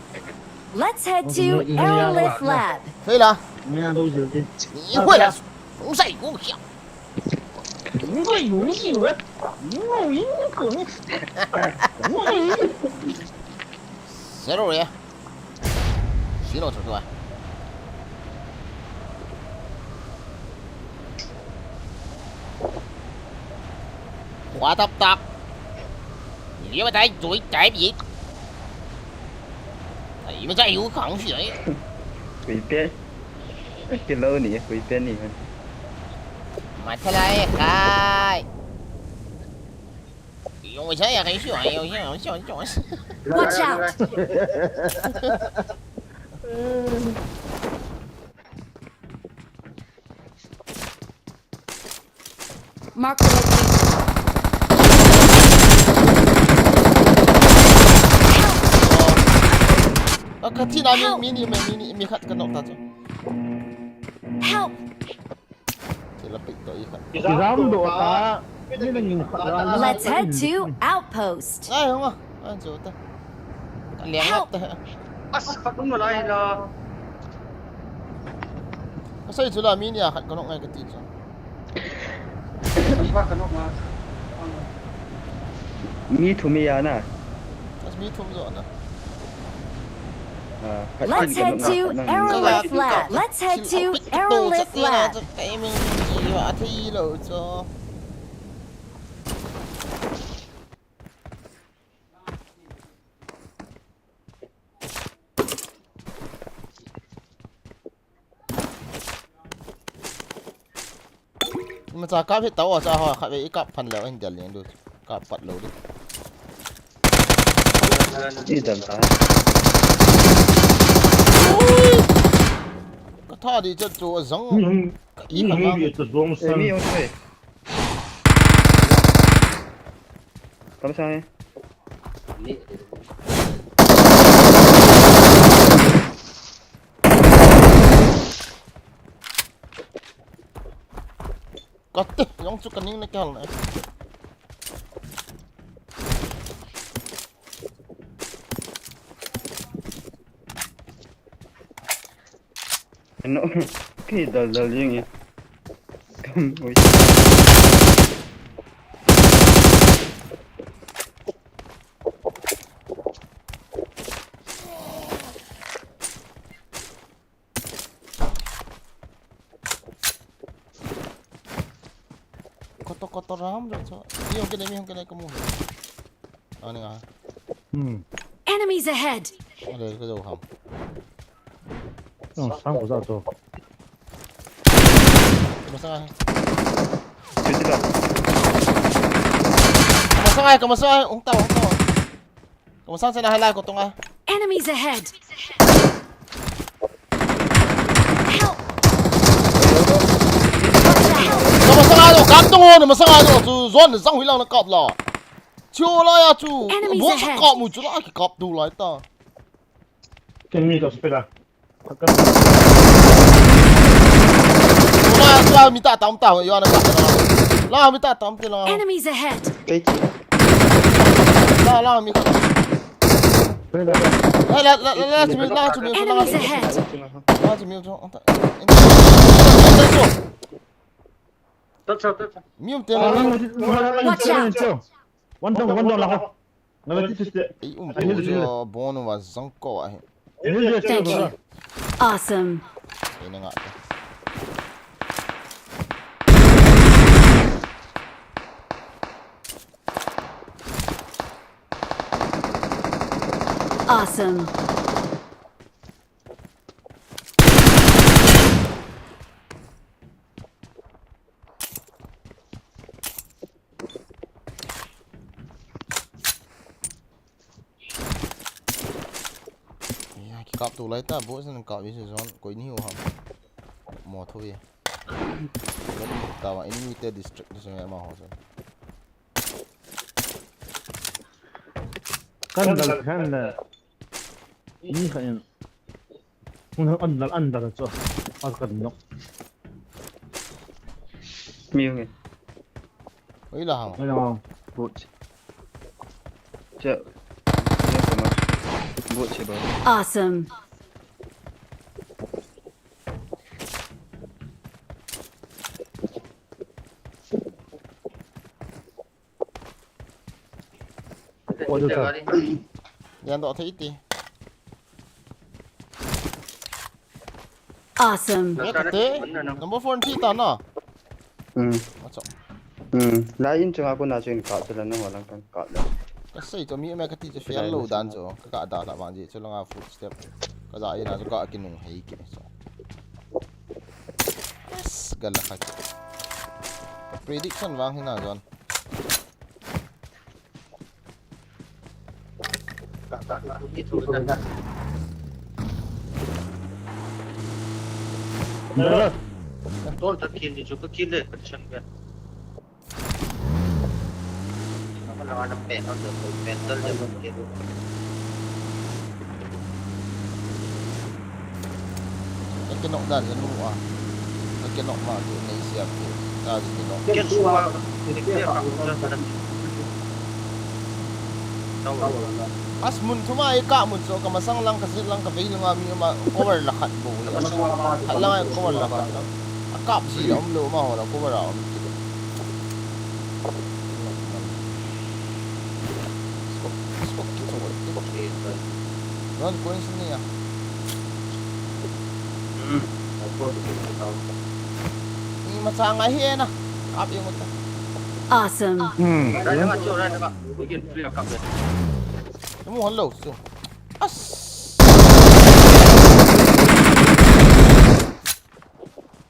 Let's head to Aerolith Lab. Hei la. Ni hoi la. Usai ko kya. Zero ya. Sino tu tu ah. Khua tap tap. Liu tai zui tai bi. Ai ma chai u khang si ai. Kui pe. Kilo ni, kui pe ni. Ma thalai khai. Watch out! Mark the location. Help! Ka thi na mi, mi ni, mi ni, mi khat ka knock ta chu. Help! Kila pik to i khat. Kiram do ta. Ni na ngin khat. Let's head to outpost. Ai, hong ah. Ai, chu ta. Ka liang ta. As, khat um lai la. Ka sai chu la mi ni a khat ka knock ngai ka ti chu. As ba ka knock ma. Mi thum mi ya na. As mi thum jo na. Let's head to Aerolith Lab. Let's head to Aerolith Lab. Ima cha kap hit tau a cha ho khat ve i kap phan leu in del ning du. Kap pat lou di. I dam ta. Ka tha di chat chu a zang. Ka i kha. Mi hung bi chu zong san. Mi hung se. Kam sa hai. Kate, jong chu ka ning na kal na. Ano, kei dal dal jing e. Kam, ui. Koto, koto ram jo cho. Mi hung kile, mi hung kile, kamu. Ani nga. Hmm. Enemies ahead! Ale, ka jo ham. Nang sang ko ja to. Kamasang ai. Chuti la. Kamasang ai, kamasang ai. Hung tao, hung tao. Kamasang chana hai lai ko tonga. Enemies ahead! Help! Watch out! Kamasang ai lo, kam tong ho, kamasang ai lo, chu zone sang hui lang na kap la. Chu la ya chu. Enemies ahead! Bo sa kap mu chu la ki kap tu lai ta. Ken mi to spela. La, la, mi ta tam ta, yo na ka. La, mi ta tam te la. Enemies ahead! Kei ki. La, la, mi. La, la, la, la, la, mi, la, mi, la. Enemies ahead! La, mi, la. Touch out, touch out. Mi um te la. Watch out! One down, one down la ho. Ngala ti ti ti. Ei um. Ahi, tu ahi. Jo bon wa zang ko ahi. Ahi, ahi, ahi. Thank you. Awesome. Ei na nga. Awesome. Ya, ki kap tu lai ta, bo sen kap vi se zon, koi ni ho ham. Mo tho vi. Ta wa, enemy te distract se ma ho se. Kan dal khan le. Ni kha in. Hun han an dal, an dal cho. Pas kan nok. Mi nge. Oi la hang. Oi la hang. Boot. Che. Che ko na. Boot che ba. Awesome. Order ta. Yan do thei ti. Awesome. Ya ka te. Number four thi ta na. Hmm. Acha. Hmm. Lai in chunga ko na chu in ka chu la na ho lang kan ka la. Ka sei to mi me ka ti chu fail lo dan chu. Ka ka da la bang ji chu la nga footstep. Ka ja ina chu ka kinung hei ki chu. Yes, gal la kha. Prediction vang hina jon. Tol ta kill ni chu ka kill le ka chan ga. Ka la na pe na de ko mental de ko kill. Ka kinok dan ka nu a. Ka kinok ma tu nei siam tu. Ka kinok. Ken su a. As mun thuma i ka mun chu ka masang lang ka sit lang ka vei lang a mi ma cover la khat bo ya. Khat lang a cover la khat. A kap ji la um lo ma ho la cover a um. Scope, scope kit ho. Ron coins ni ya. Hmm. Ni ma chang a hi na. Kap yung ta. Awesome. Hmm. Mu hon lo chu. As.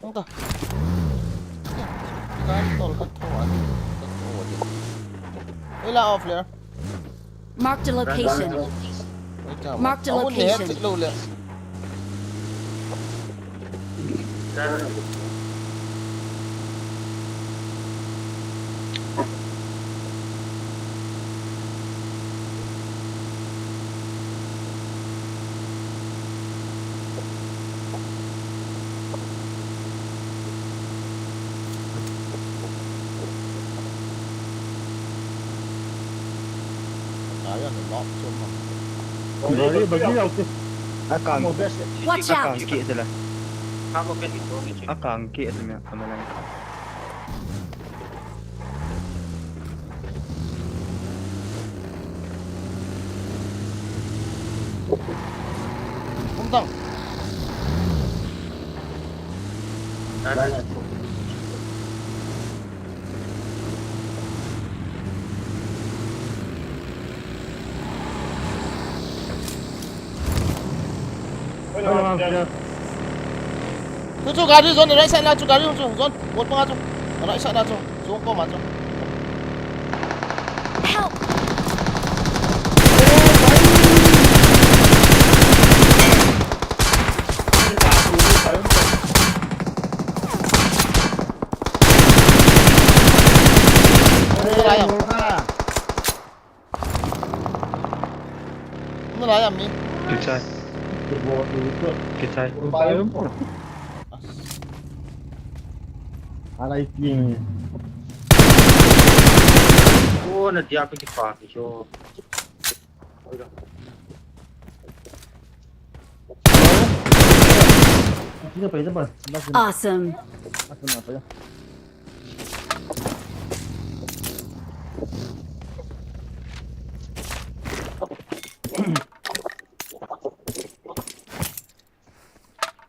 Hung ta. Kan tol kan tho an. Kan tho an. Ila off layer. Marked a location. Marked a location. Lo le. Watch out! Watch out! Akang ke atu me amalang ka. Kumtang. Chu chu gari zone, right side na chu gari chu zone. Bot panga chu. Right side na chu. Chu ko ma chu. Help! Nalai am mi? Kichai. Kichai. Alai ping. Oh, na dia ko kipa ki jo. Awesome.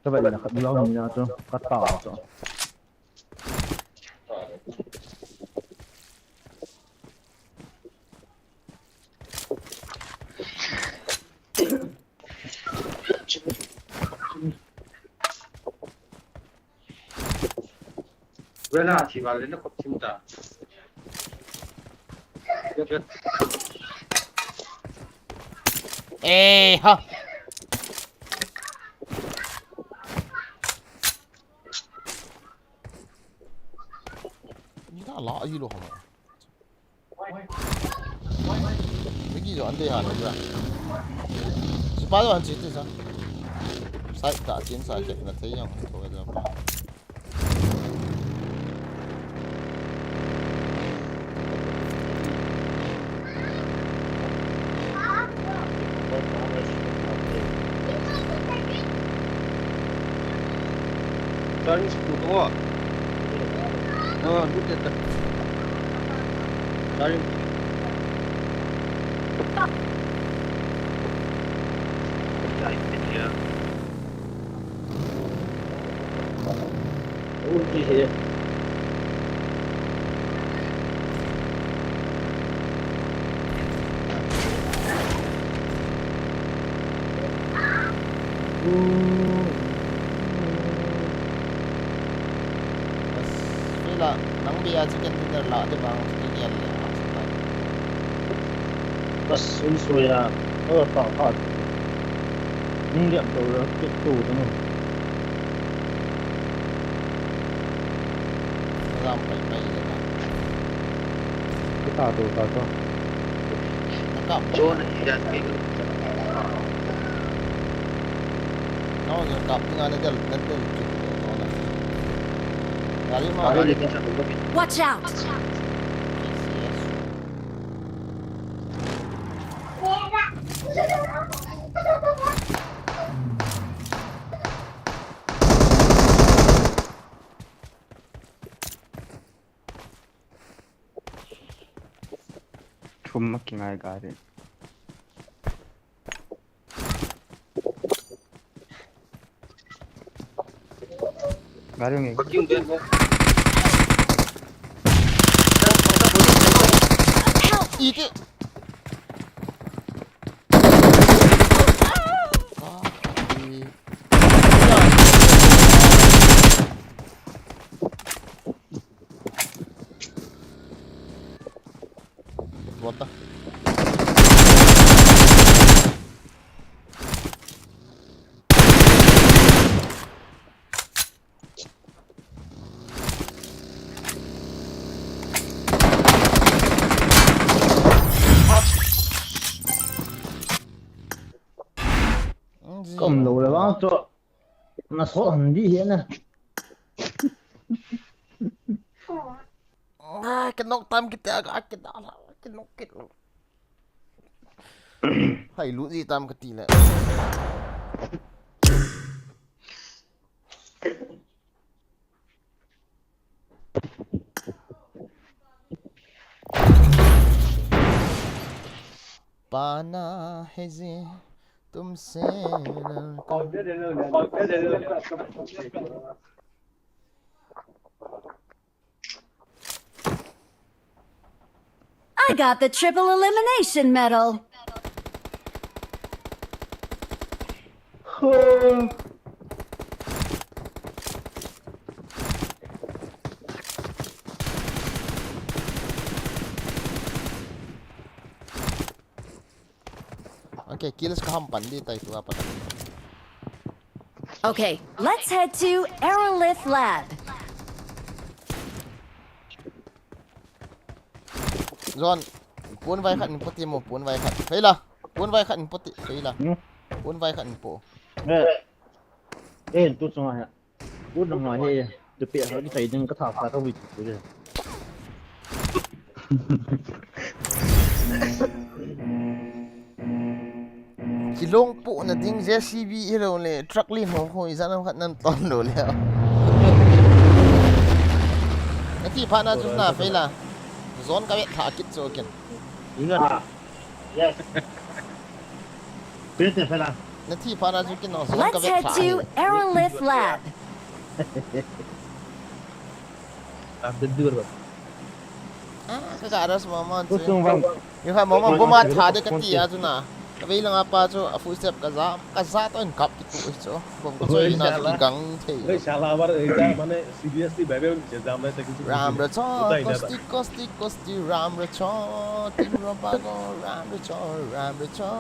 Ka bai na khat lou ni na chu, ka ta chu. Wela thi ba le na khop thim ta. Eh, ha. Ni da la yi lo ha. Miki jo ante ha lo ja. Sipa jo an chi te sa. Sai ta chin sa ke na thei yang to ja pa. Charging school ko. Oh, look at that. Charging. Bas, wela, nang bia chicken dinner la, de bang, chicken yal le, ha, sa ta. Bas, un soya, oh, ta, ta. Ning liam to la, kit to, to no. Salam pai pai le na. Kita to, ta to. Nakap. Cho na ni jan ke. No, nakap ni ngana del, na del. Gari ma, gari ma. Watch out! Yes, yes. Thum ma kingai gari. Gari nge. Iti. What the? Kom lo le vang chu. Na so han di hi na. Ah, ka nok tam kiti a, ka nok, ka nok. Hai lu ji tam kati le. पाना है जी तुमसे लड़कर। I got the triple elimination medal. Okay, kills ka ham pan di tai tua pa. Okay, let's head to Aerolith Lab. John, pon vai khat in poti mo, pon vai khat. Fela, pon vai khat in poti, Fela. Hmm? Pon vai khat in po. Eh, eh, tu sunga he. Pon ngai he. Tu pe ha ki tai ding ka tha sa ka wi tu le. Kilong po na ding J C B hilou le truck len ho ho ijat ham khat nan ton lou le. Na thi phat na chu na Fela. Zone ka vet tha kit chu ken. Inga. Ah, yes. Pete Fela. Na thi phat na chu ken zone ka vet tha. Let's head to Aerolith Lab. After dur ba. Ah, ka ga ras mama. Kusung bang. Yo ha mama boma tha de ka ti a chu na. Ka vei langa pa chu a full step ka ja, ka ja to in kap ki tu chu. Bom ka chu na ki gang thei. Oi, shala bar, ei ta mane seriously bebe un che jam na te ki. Ram ra cha, kosti, kosti, kosti, ram ra cha, tim ra ba go, ram ra cha, ram ra cha.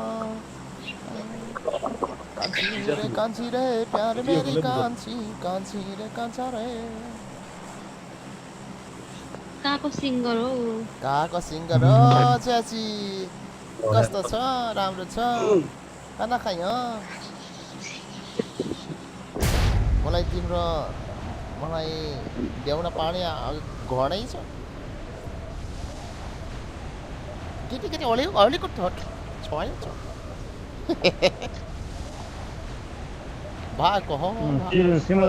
Kanchi re, kanchi re, pyare mere kanchi, kanchi re, kancha re. Kako singaro. Kako singaro, chachi. Kosto cha, ram ra cha. Kana khayo. Malai team ro, malai deuna pani a gornai cha. Kiti kiti oli oli ko thot. Choi cha. Ba ko ho. Hmm, ba. Simo.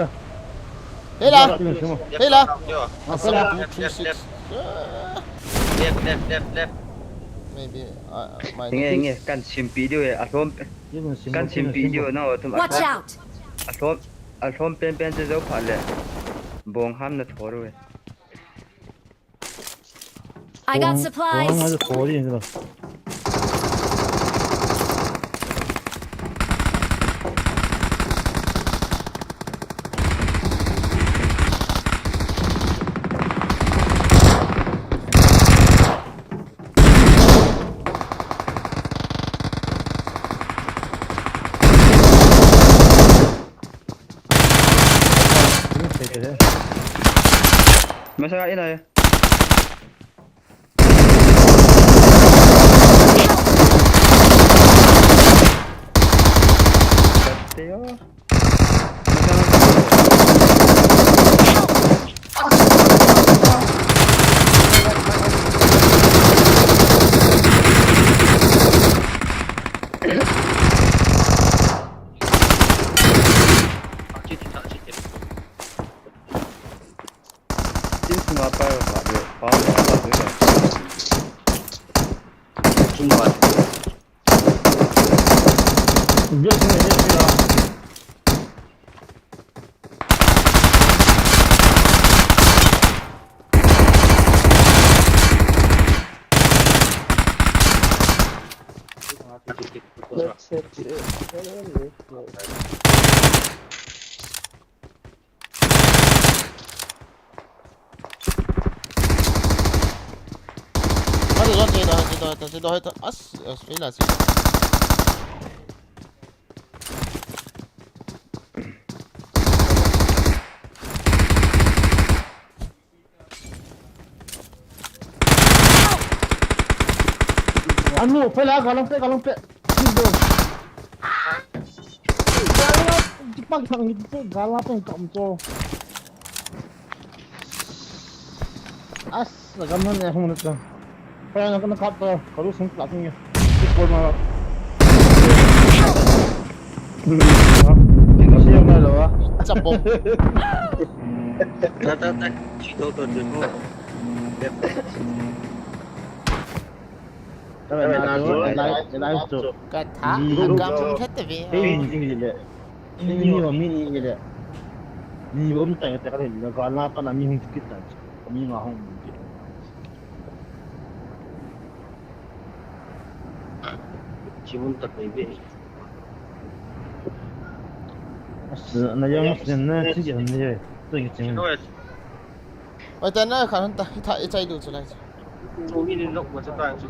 Hela. Simo. Hela. Yo. Ah, Hela. Left, left, left. Left, left, left, left. Maybe, uh, my Nge, nge, kan simpi diu e, alhom, kan simpi diu, no, tum, Watch out! Alhom, alhom pen pen che jou phat le. Bong ham na tho diu e. I got supplies. Masa ina ya. Tin sunga pa ka de, pa ka de. Chunga. Gate sunga, gate sunga. Let's set it. Hadi, hadi, hadi, hadi, hadi, hadi, hadi. As, as, fail as. Anu, pela, galang pe, galang pe. Galang, di pag thang di pe, galang pe, kam to. As, gam nan e hung na ta. Pela na, na kap to, kalu sung pla sung e. Di pol ma. Di na siya na lo, ah. Chapok. Ta, ta, ta. Chito to, chito. Ka tha, a kam khat te ve. Ei, ni le. Ni ni wa mi ni le. Ni um ta ta ka le, ga la pa na mi hung kit ta. Mi nga hung kit. Chimun ta kai ve. As, na yang mas na chi ya ni ye. Tu ki ching. Oi, ta na khan ta, ta, i chai du chu lai. Chu mi ni nok ma cha ta chu.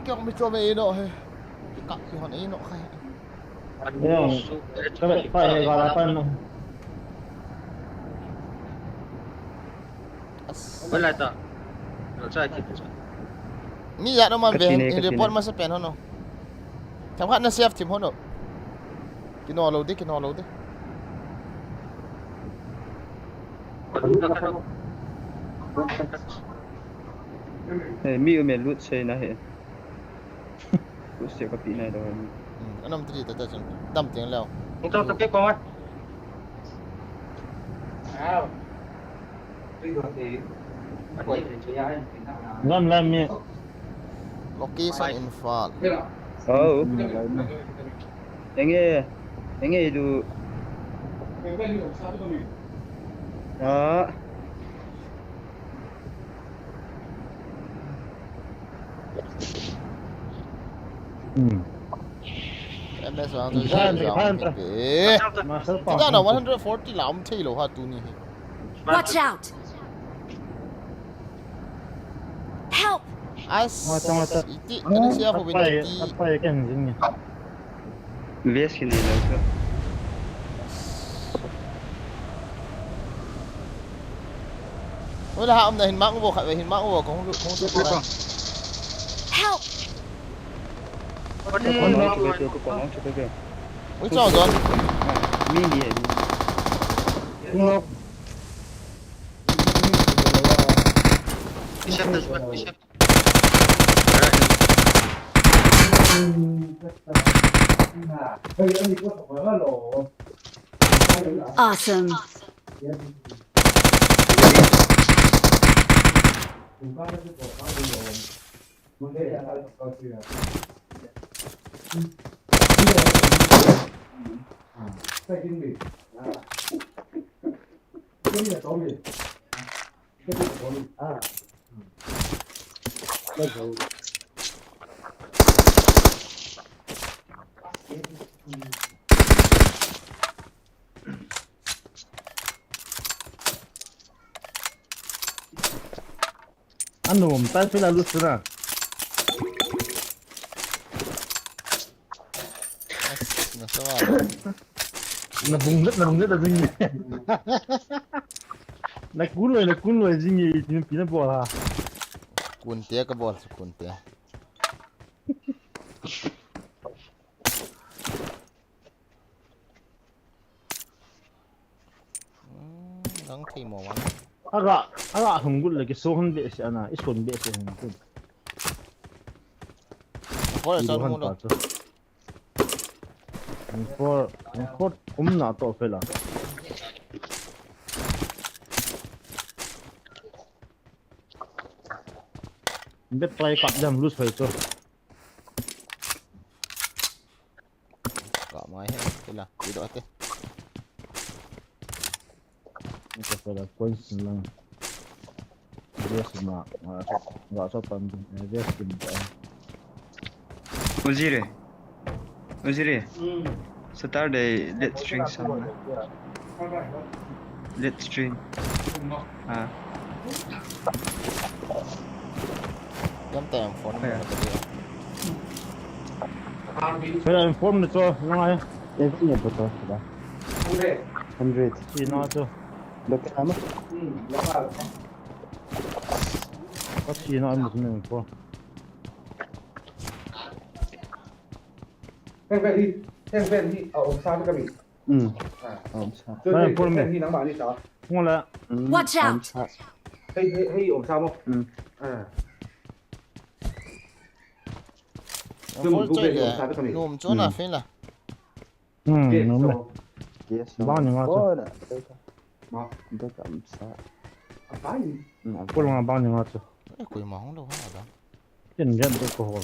Kya mi cho me ino he. Ka ki hon ino khai. Yo, ka me pa he ga la pa no. As. Wala ta. Lo cha ki cha. Mi ya no man ve, in report ma sa pen ho no. Tham khat na save thim ho no. Kino lo de, kino lo de. Hey, mi u me lut sei na he. Lut sei ka pi nai lo. Hmm, anam tri ta ta chun. Dam tiang leo. Ito to ke ko. Ram lam mi. Location Imphal. Oh. Enge, enge du. Ah. Hmm. M S one hundred. Kita na one hundred forty lam thei lo ha tuni hi. Watch out! Help! As. Mata, mata. Iti, ano siya ko binti. Apa ya kan jing ni? Vest kini lo ko. Wala ha, um na hin mang bo khat, hin mang bo kong kong. Help! Kong lo ko ko kong ko ko. Ui chong don. Mi ni ni. Kong lo. Bishop, Bishop, Bishop. Awesome. Ano, um, tayo sila lose na. As, nasa wala. Nabunglet, nabunglet, nabunglet. Nakuloi, nakuloi, jing ye, itin pina bola. Kunte ka bol, kunte. Hmm, nang thei mo man. Aga, aga hung gul le ki so han be se ana, ison be se han tu. Ko le san mo lo. Info, info, um na to fela. Be try kap jam lose hoi to. Ka mai he, kila, kilo ate. Ito pala, coins lang. Yes, ma, ma, ga sa pan, eh, yes, kin pa. Ozire. Ozire. Saturday, let's drink some. Let's drink. Ah. Jam ta jam phone. Phone phone ni cho, ngai. Every year to to. Hundred. Hundred. Si na cho. Local ama. Kasi na ang gusto ng phone. Heng ven hi, heng ven hi, a, um sa kami. Hmm. Ah. Um sa. Heng ven hi nang mani sa. Ngula. Watch out. Hei, hei, hei, um sa mo. Hmm. Ah. Phone choi le. Num chona phone la. Hmm, num le. Yes. Ba ni nga cha. Ba ka um sa. Apai. Hmm, apai. Pulung abang ni nga chu. Eh, koima hung lou ha da. Ken jan do ko ho.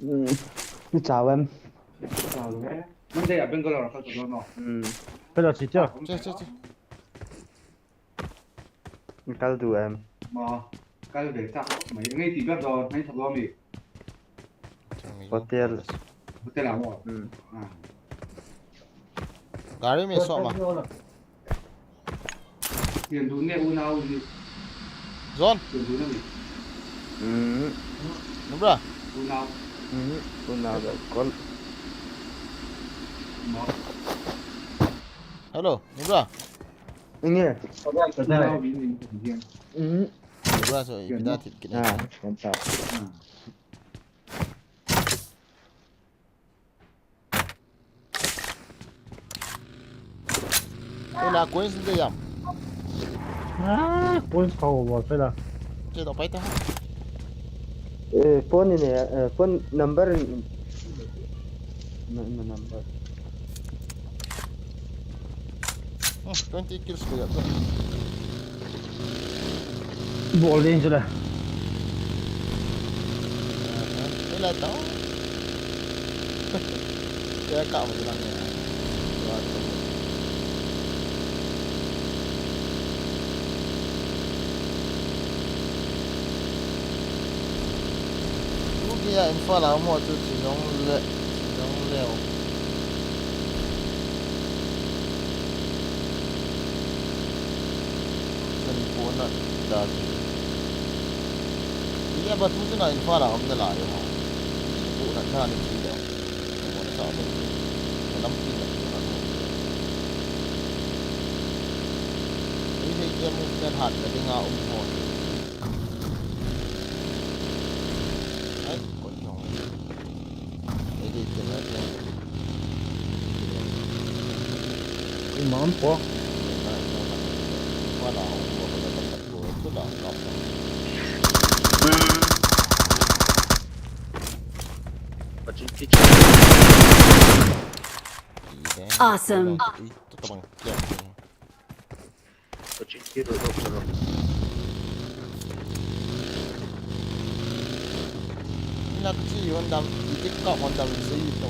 Hmm. Ni chao em? Chao em? Monday a Bangalore kal to no. Hmm. Pela chi cha. Che, che, che. Ni kal du em? Ma, kal ve ta. Mai ngai ti ga do, ngai tho do mi. Hotel. Hotel a mo. Hmm. Ah. Gari me so ma. John. Nubra. Hello, Nubra. Nubra so ipida thip kine. Ela coins de yam. Ah, coins kau bol pela. Che do pai ta. Eh, phone ni ne, eh, phone number. Na, na number. Hmm, twenty kills ko ya. Bol ding chu la. Ela ta. Kaya ka mo lang ya. Tukia Imphal a mo chu chi jong le, chi jong leo. Chun puna da ti. Ile ba tu chun a Imphal a um na la yo. Puna da ni ti leo. Mo na sa lo. Lampi na puna mo. Ei, hei, kia movement hat na dinga um ho. Ai, kon jong. Ei, ei, ei, ei. Imam po. Awesome. Ina kachi hon dam, itik ka hon dam sei to.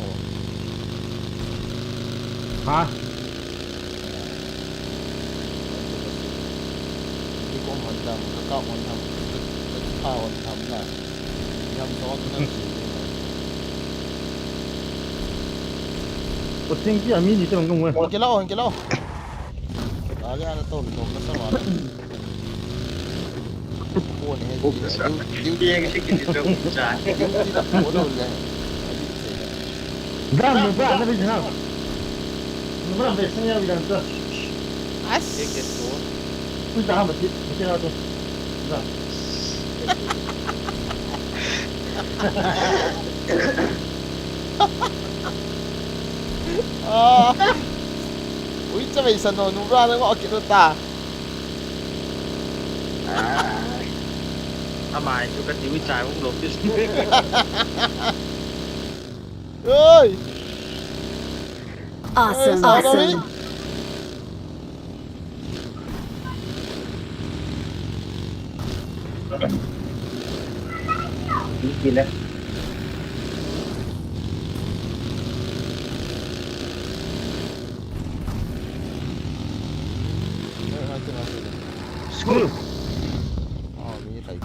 Ha? Itik hon dam, ka ka hon dam, ka, ka hon dam na. Yam to ka sei. Ko ting ki ami ni te mang ngwe. Hon ke lao, hon ke lao. Kali ana to, to ka sa ma. Phone he, duty, duty, duty na phone le. Dam, no ba, na bi jang. No ba, be sanya bi dan to. As. Ke ke to. Ku da ma ti, ti na to. Da. Ah. Ui, cha mei san no, nu ra na ngo ki ta. Ai. Amai chu ka ti ui chai hung lo pis. Oi. Awesome, oi, awesome. Kile. School. Oh, ni tai.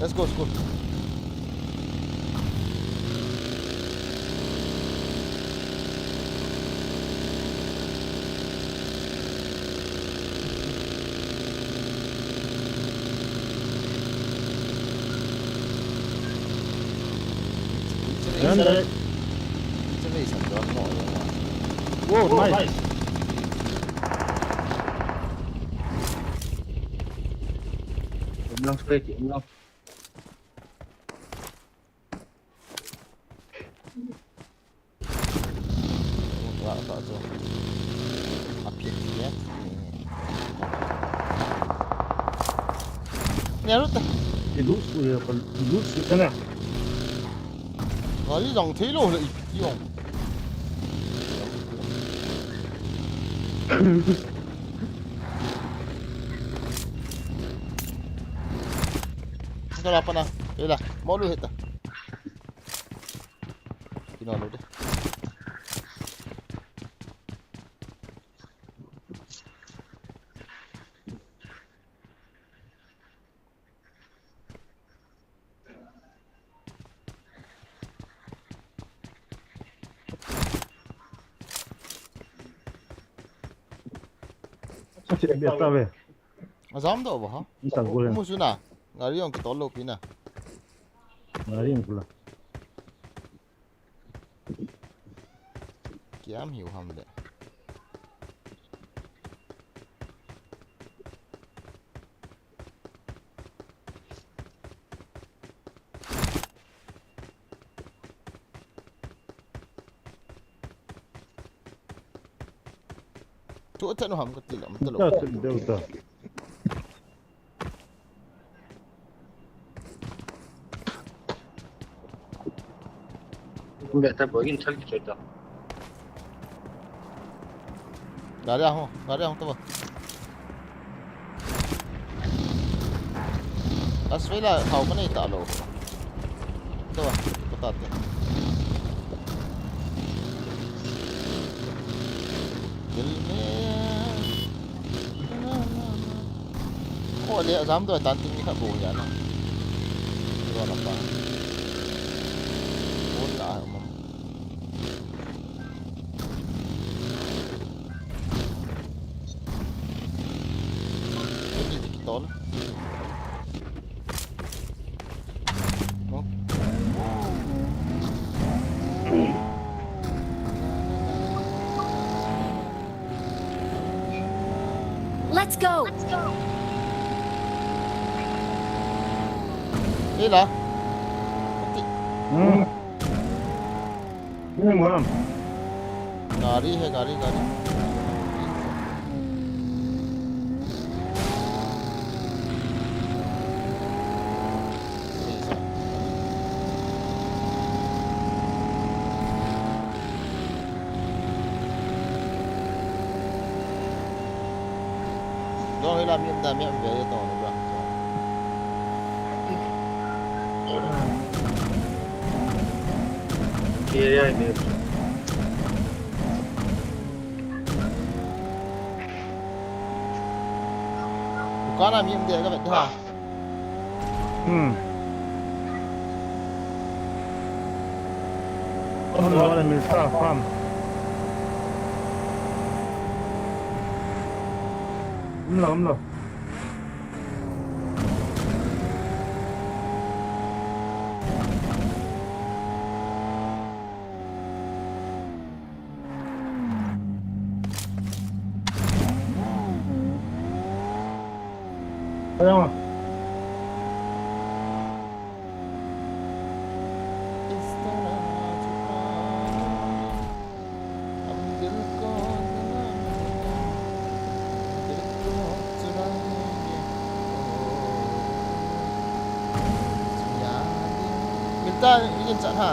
Let's go, school. Whoa, nice. Long straight, long. Wah, tak tu. Apik dia. Ni lut ta. Ilut suh ya, ilut suh sana. Kali jong thei lou le ipi jong. Ito la pa na. Ila, molu hita. Kino lo de. Acha che be ta ve. Ajam do ba ha? Ni ta go le. Mu su na. Gari jong kitol lou pi na. Gari jong kula. Kiam hiu ham le. Tu ata no ham ka ti lam ta lo. Ta tu deu ta. Beta bogin chal ki chota. Gari ahung, gari ahung taba. Asvela khau ka nei ta lo. Taba, ko ta te. Dil me. Ko le jam do tan ting ni kha bo ya na. Ro la pa. Ko la ma. Tol. Let's go. Ila. Ati. Hmm. Ini malam. Gari hai, gari, gari. Dong ila mi da mi be to. Area ni. Dukan a mi um de ka vet ha. Hmm. Um lo le mi sa farm. Um lo, um lo. Minta, ikin chat ha.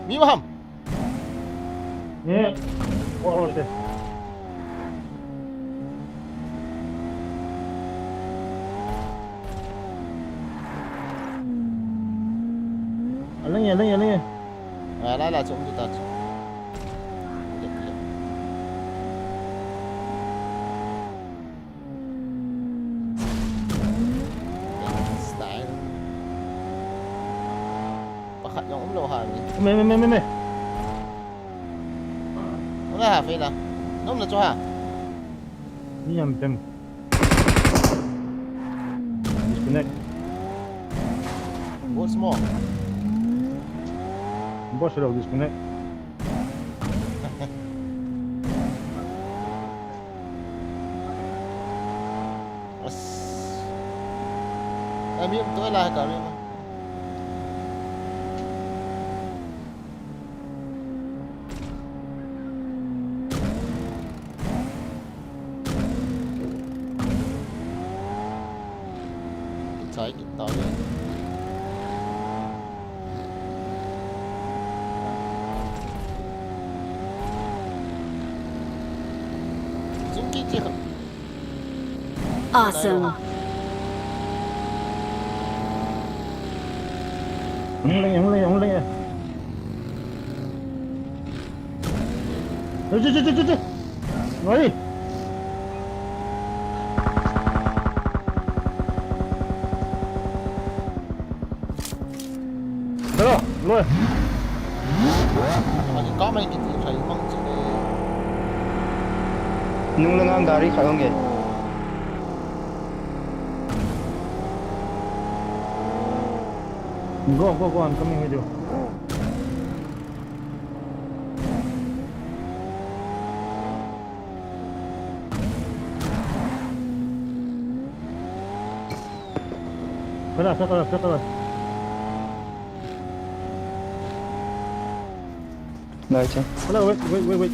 Mi maham. Ni, oh, oh, te. Alang ya, alang ya, alang ya. Ah, la, la, chom tu ta chu. Style. Pakhat jong um lou ha ni. Me, me, me, me, me. Wala ha, fe la. Nom na chu ha. Ni yam tem. Disconnect. What's more? Boss lo disconnect. As. Ami um to la ka mi. Chai kit tau le. Zung kit che kha. Awesome. Hung leng, hung leng, hung leng. Ê, ê, ê, ê, ê. Ngồi đi. Đó, lui. Mà thì có mấy cái gì phải không chứ. Nung lang ang gari kha hong e. Go, go, go, I'm coming with you. Kala, sa kala, sa kala. Nice. Hello, wait, wait, wait, wait.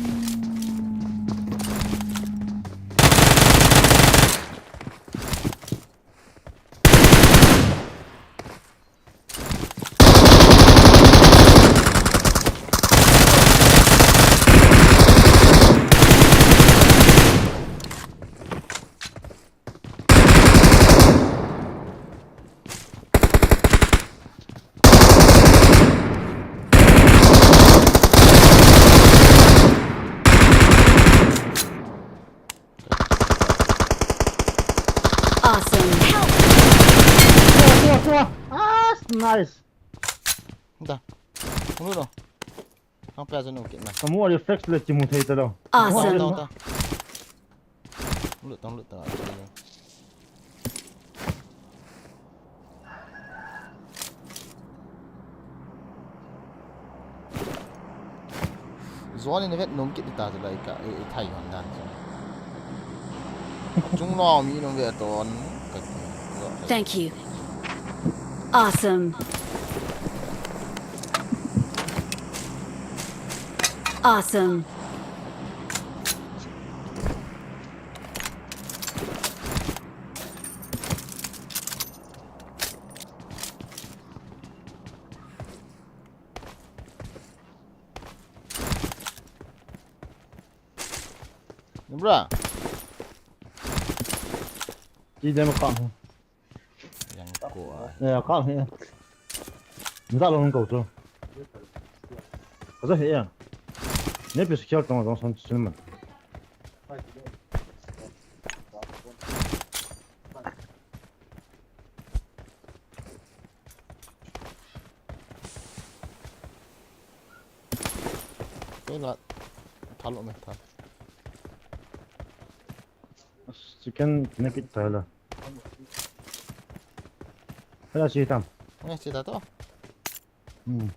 Awesome. Help! Tua, tua, tua. Ah, nice. Dah. Tunggu dong. Ang pia janu kit na. Kamu reflex le chimu thei ta lo. Awesome. Tong, tong, tong. Lut, tong, lut, tong. Zone in vet nom kit ta chu lai ka, i, i thai hon dan chu. Chung no mi nung ve ton ka. Thank you. Awesome. Awesome. Bra. Ti dem ka. Yang ko a. Ya, ka he. Nda lo ko chu. Ka he ya. Ne pis kial tong tong san sin man. Koi la thalo me tha. Chicken ne kit tha la. Hala si tam. Ne si ta to. Hmm.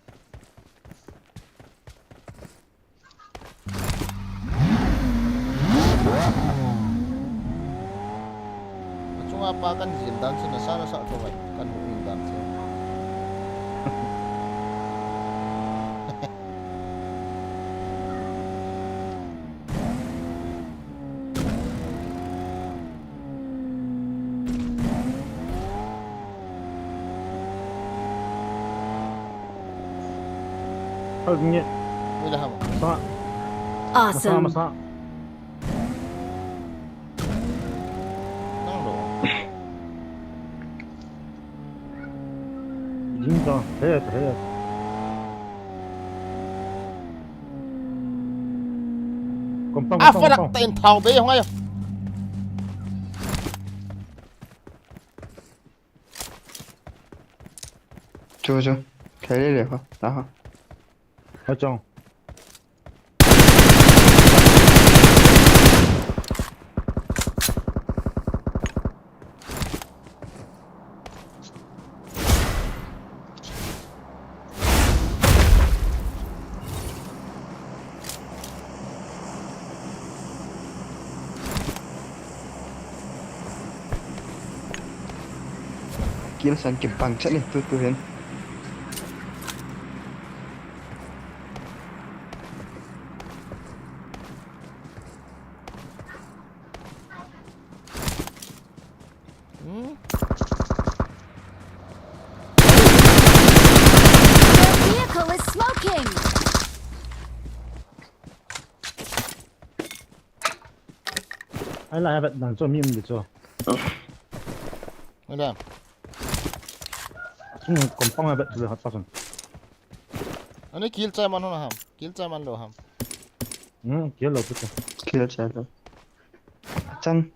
Chunga pa kan jil dan chu nasa nasa tho vai kan hu in dan chu. Awesome. Masa, masa. Jing ta, he, he. Kompang, kompang, kompang. Afarak ta in thau be hong ayo. Chu, chu. Thei le le kho. Ta kho. Achong. Kill san kipang chat ni tu tu hin. Hmm? Ai la, ai bet dan chu mi um di chu. Ai la. Chung compound ai bet chu le hat pa chun. Ani kill chai man hon ham. Kill chai man lou ham. Hmm, kill lou pu chu. Kill chai lou. Chan.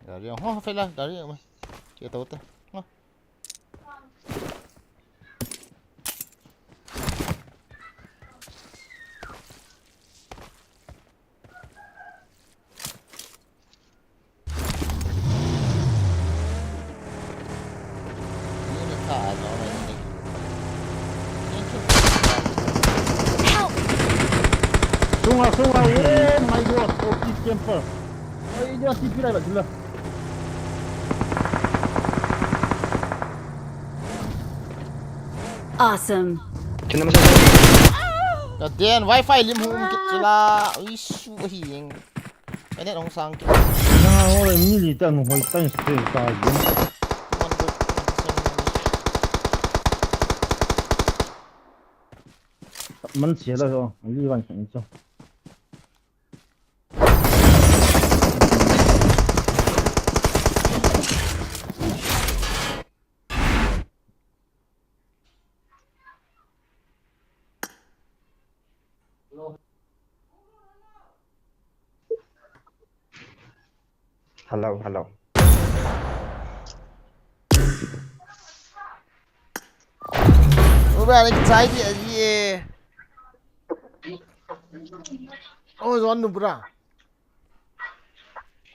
Gari ho, fe la, gari ho. Ke to te. Ho. Help! Sunga, sunga, oh my God, O P camper. Ai, dia T P lai ba dula. Awesome. Kena masa. Ka den Wi-Fi lim hum kit chula. Ui su hi eng. Ka net hong sang kit. Na, ore, mi li ta nu hoi ta ni se ta yin. Man sia la ho, li wan kan chu. Hello, hello. Ube, ani kichai di, ye. Oh, John Nubra.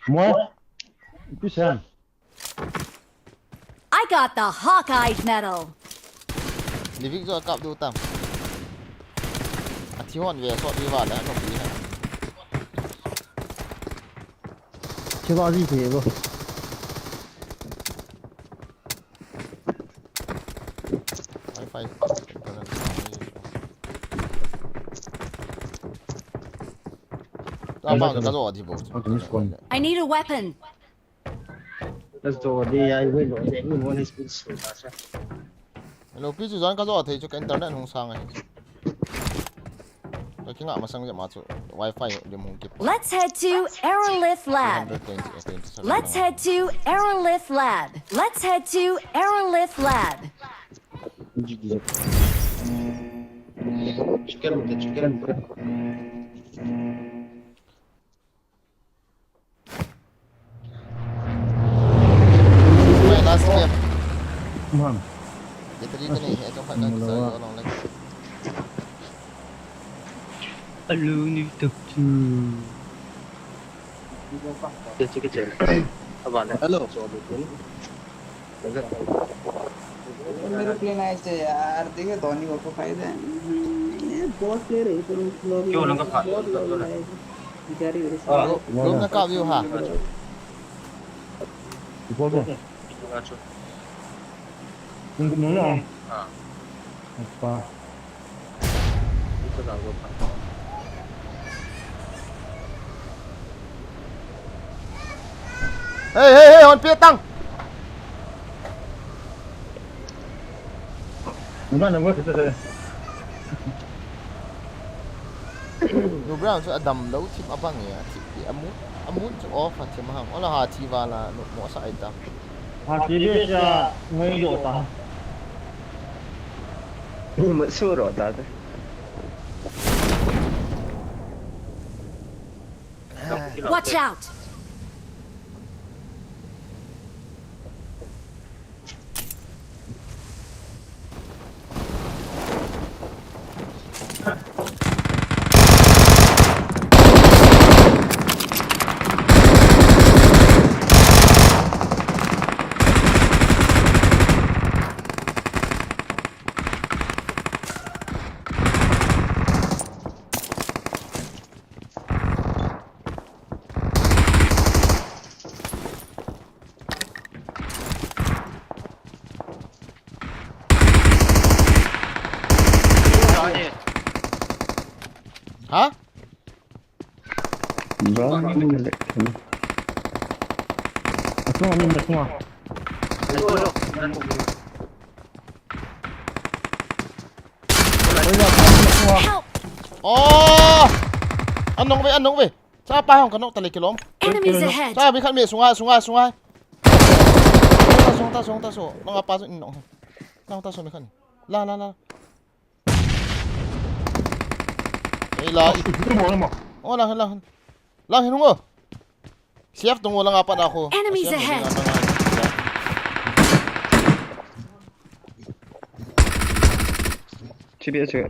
Mo? Ipi sen? I got the Hawkeye medal. Livik jo kap du tam. Athi hon ve sot vi va la no pi ha. Che ba ji ke bo. Wi-Fi. Ta ba ka jo athi bo. I need a weapon. Let's go. They, I will. They will want his good soul. Hello, please, John, ka jo thei chu ka internet hung sang ai. Ka kinga masang jama chu Wi-Fi lim hung kip. Let's head to Aerolith Lab. Hundred twenty, twenty-seven. Let's head to Aerolith Lab. Let's head to Aerolith Lab. Chicken, chicken. My last game. Come on. Battery ka nei he, chong khat ka kisa yo long le. Alu ni tuk chu. Che che che. Abang le. Hello. मेरे प्लेन आए थे यार, देखे धोनी को फायदा है। हम्म, ये बहुत प्लेयर है, पर उस लोग क्यों उनका बहुत लोग है। बेचारी मेरे साथ। Room na ka view ha. Iko ko. Iko mo na. Ah. Apa? Hey, hey, hey, hon pe tang. Numa, numa, kete, kete. Nu brown chu adam lou thim abang ya, thim pi amun, amun chu off a thim ham. Ola ha thi vala nu mo sa ai ta. Ha thi be sa ngai do ta. Ni mo su ro ta. Watch out! Ha? Ba, ni le. Asunga, ni le, asunga. Help! Oh! Anong ve, anong ve. Sa pa hong kanok tali kilom. Enemies ahead! Sa bi khat mi sunga, sunga, sunga. Ta sung, ta sung, ta sung. Nong apa sung nong. Nong ta sung mi khat ni. La, la, la. Ei la. Oh, lang, lang. Lang hin ngo. Siap tung lang apa na ako. Enemies ahead. Chibi achu.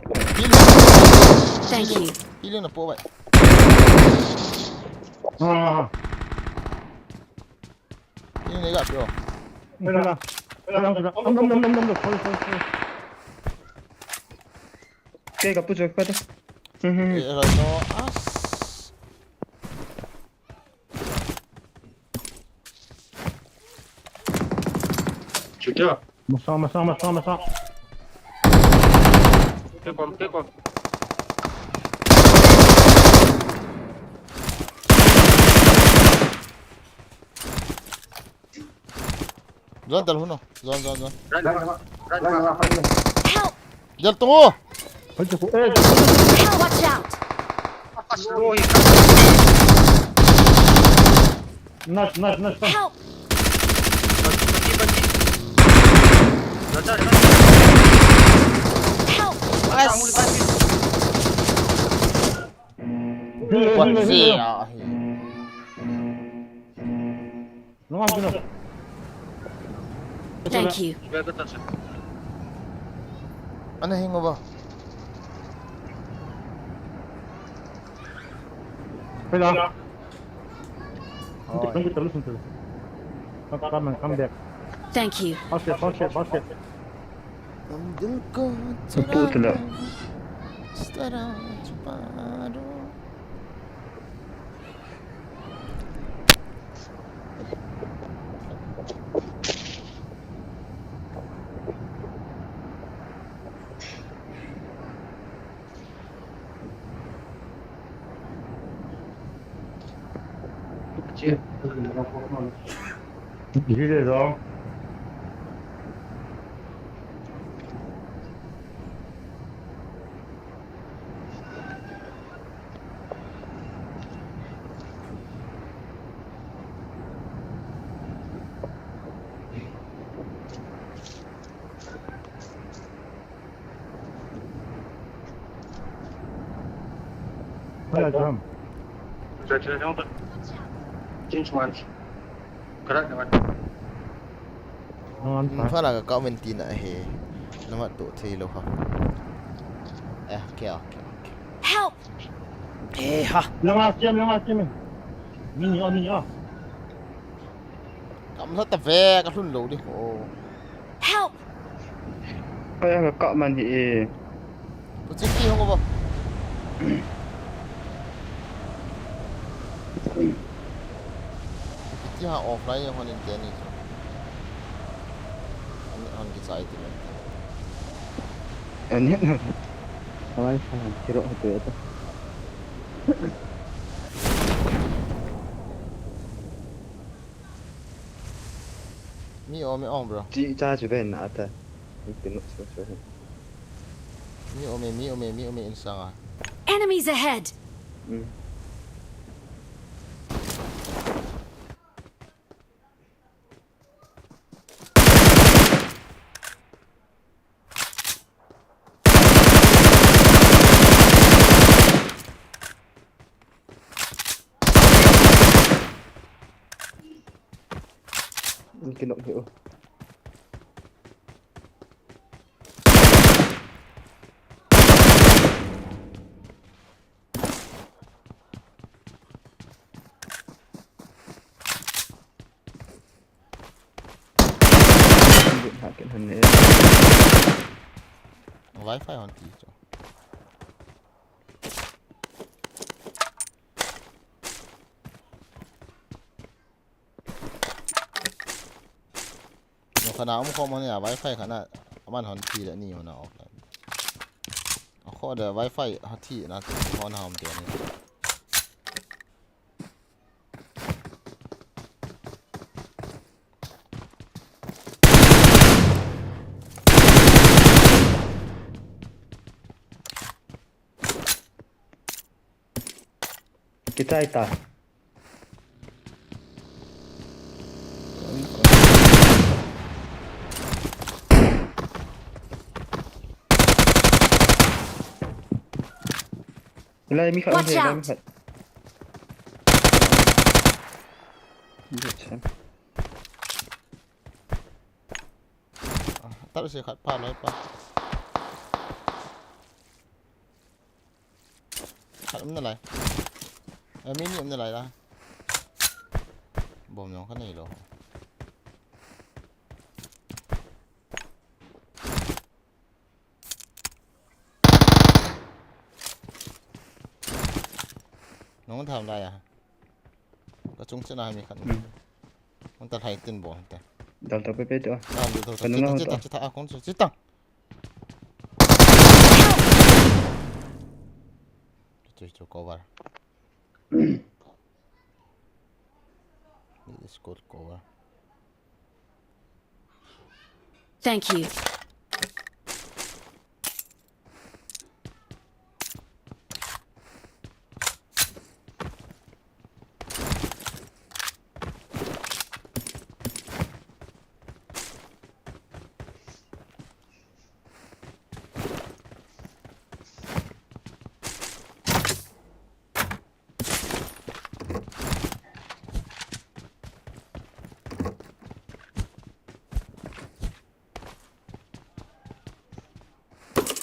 Thank you. Pili na po bai. Ah. Pili na ga pio. Pila. Pila, pila. Am, am, am, am, am, am. Sorry, sorry, sorry. Ke ka pu chu ka ta. Hmm, hmm, hmm. Eh, right now, as. Chu kya? Masa, masa, masa, masa. Ke kon, ke kon. Zone tal huno. Zone, zone, zone. Run, run, run, run. Help! Jal tungo. Help, watch out! Nice, nice, nice, nice. Help! Help! Nice. What the hell? Thank you. Ana hing uba. Pila. Oi. Come, come, come back. Thank you. House it, house it, house it. Ang dil ko, Ito, ito na. Tara, tara, tara. Hello, Tom. Change one. Correct one. Fala ka comment tina he. Namat to thei lo ha. Eh, okay, okay, okay. Help! Eh, ha. Langa siam, langa siam. Mini, oh, mini, oh. Kam sa ta ve ka lhun lo di ho. Help! Kaya ka ka man hi e. Ko chiki ho ba. Iti ha offline ho nin teni. Ani han ki chai ti men. Ani han. Hawai sa han kiro ho to ya ta. Mi ome ong, bro. Chi cha chu ben na ta. Ni tin no so so. Mi ome, mi ome, mi ome insanga. Enemies ahead! Mm. Ni kinok ni o. Wifi hon ti cho. Mo khana um khom hon ya, wifi khana aman hon thi le ni hon a offline. A kho de wifi ha thi na hon ha um te ni. Kichai ta. Lai mi khat. Watch out! Lai mi khat. Good shot. Ah, tar se khat pa lai pa. Khat um nalai. Eh, mi ni um nalai la. Bom jong kha nei lou. Nung tham lai a. Ka chung chena mi khat. Hmm. Hung ta lai tin bo ta. Dal ta pe pe ta. Ah, dal ta. Ka nung chita, hung chita, ta. Chita, ah, kong chu, chita. Chu, chu, cover. This is called cover. Thank you.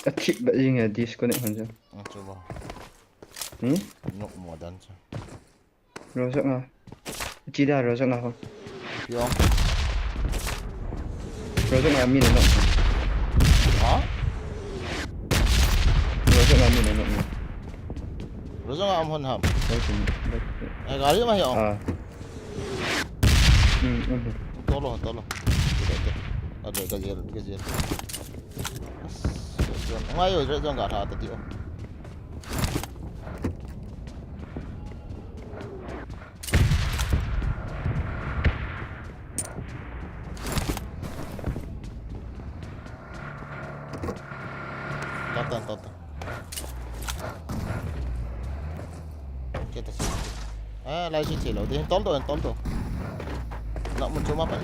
A chip ba jing a disconnect hon jong. Ang chu ba. Hmm? Nok mo dan chu. Rozak nga. Chi da rozak nga ho. Yo. Rozak nga mi na nok. Ha? Rozak nga mi na nok. Rozak nga am hon ham. Rozak nga. Eh, gari ma hi ong. Ah. Hmm, hmm. Tolo, tolo. Ka jel, ka jel, ka jel. Ngai yo, jong ga tha ta ti o. Tol tan, tol tan. Kita si. Ah, lai si thilo. Di tol to, tol to. Nak mun chuma pa.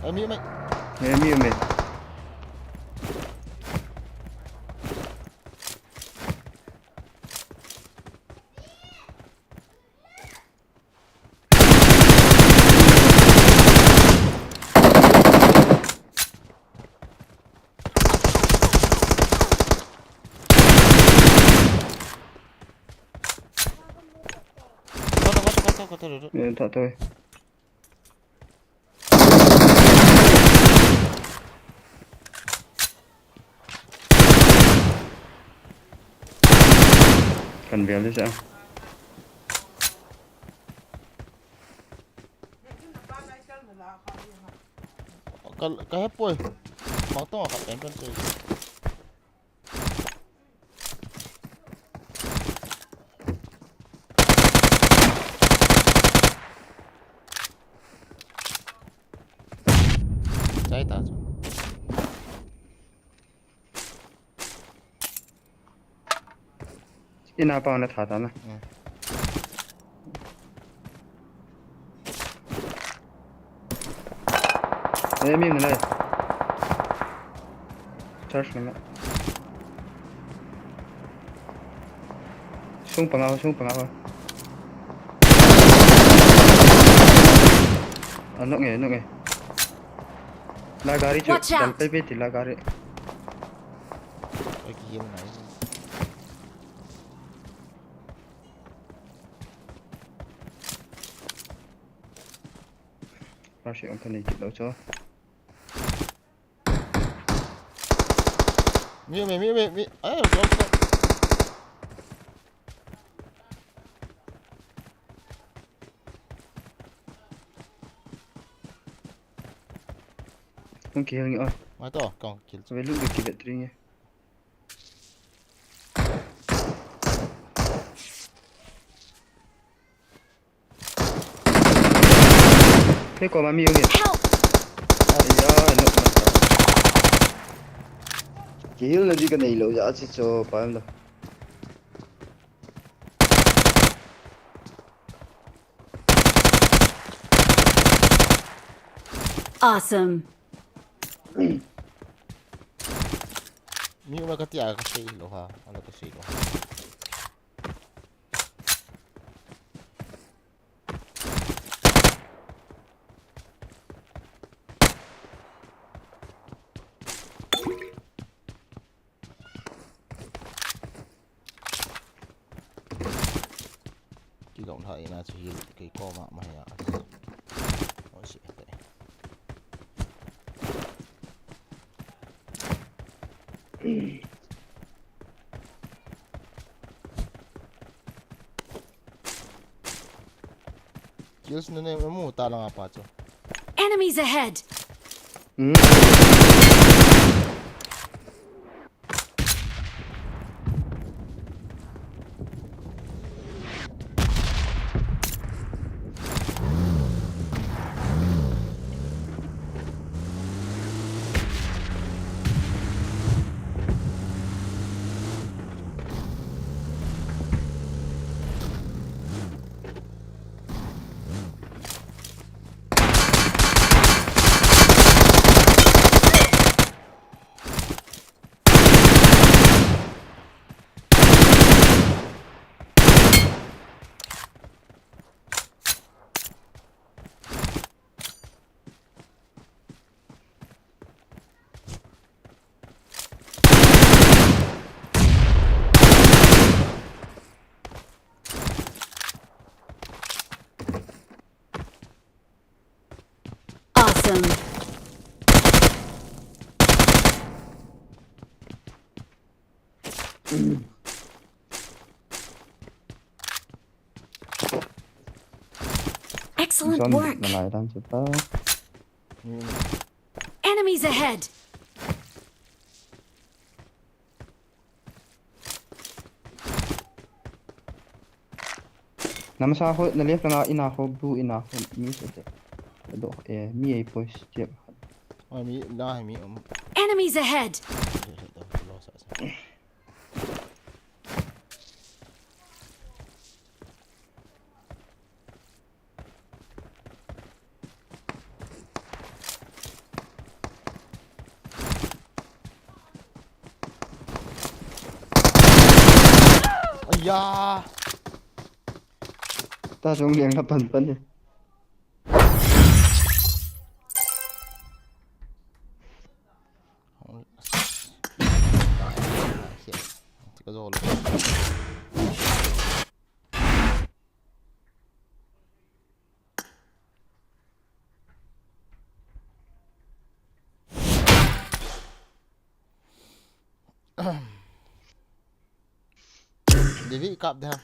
Ai, mi mai. Ai, mi mai. Kata, kata, kata, kata, kata. Eh, tak tahu. Kan biar dia siap. Ka, ka hepoi. Mak tong ka pen pen tu. Chai ta chu. Ina pa na tha ta na. Hmm. Eh, mi ngai. Charge ngai. Sung panga ho, sung panga ho. Ah, nok nge, nok nge. La gari chu. Watch out! Dal pe pe ti la gari. Ai, ki hiam ngai. Rush on ka nei kit lou chu. Mi, mi, mi, mi, mi. Ai, drop, drop. Hung kihel nge oi. Mai to, kong kill. Ve lung ki vet ring nge. Kei koma mi um e. Help! Aiya, nok na ta. Kihilna di kanei lou jeh a chu pa em da. Awesome. Mi ula ka tia ka sei lou ha, ala ka sei lou. Kilong ha ina chu heal kei koma ma ya. Oh shit. Kills na ne mu ta lang apa chu. Enemies ahead! Hmm. Awesome. Excellent work. Enemies ahead. Namasa ho, na left langa ina ho, blue ina ho, mi se te. Do, eh, mi ei post che. Ai, mi la, mi um. Enemies ahead. Aya. Ta jong liang na pan pan ni. Ka zo lo. Levi kap de ha.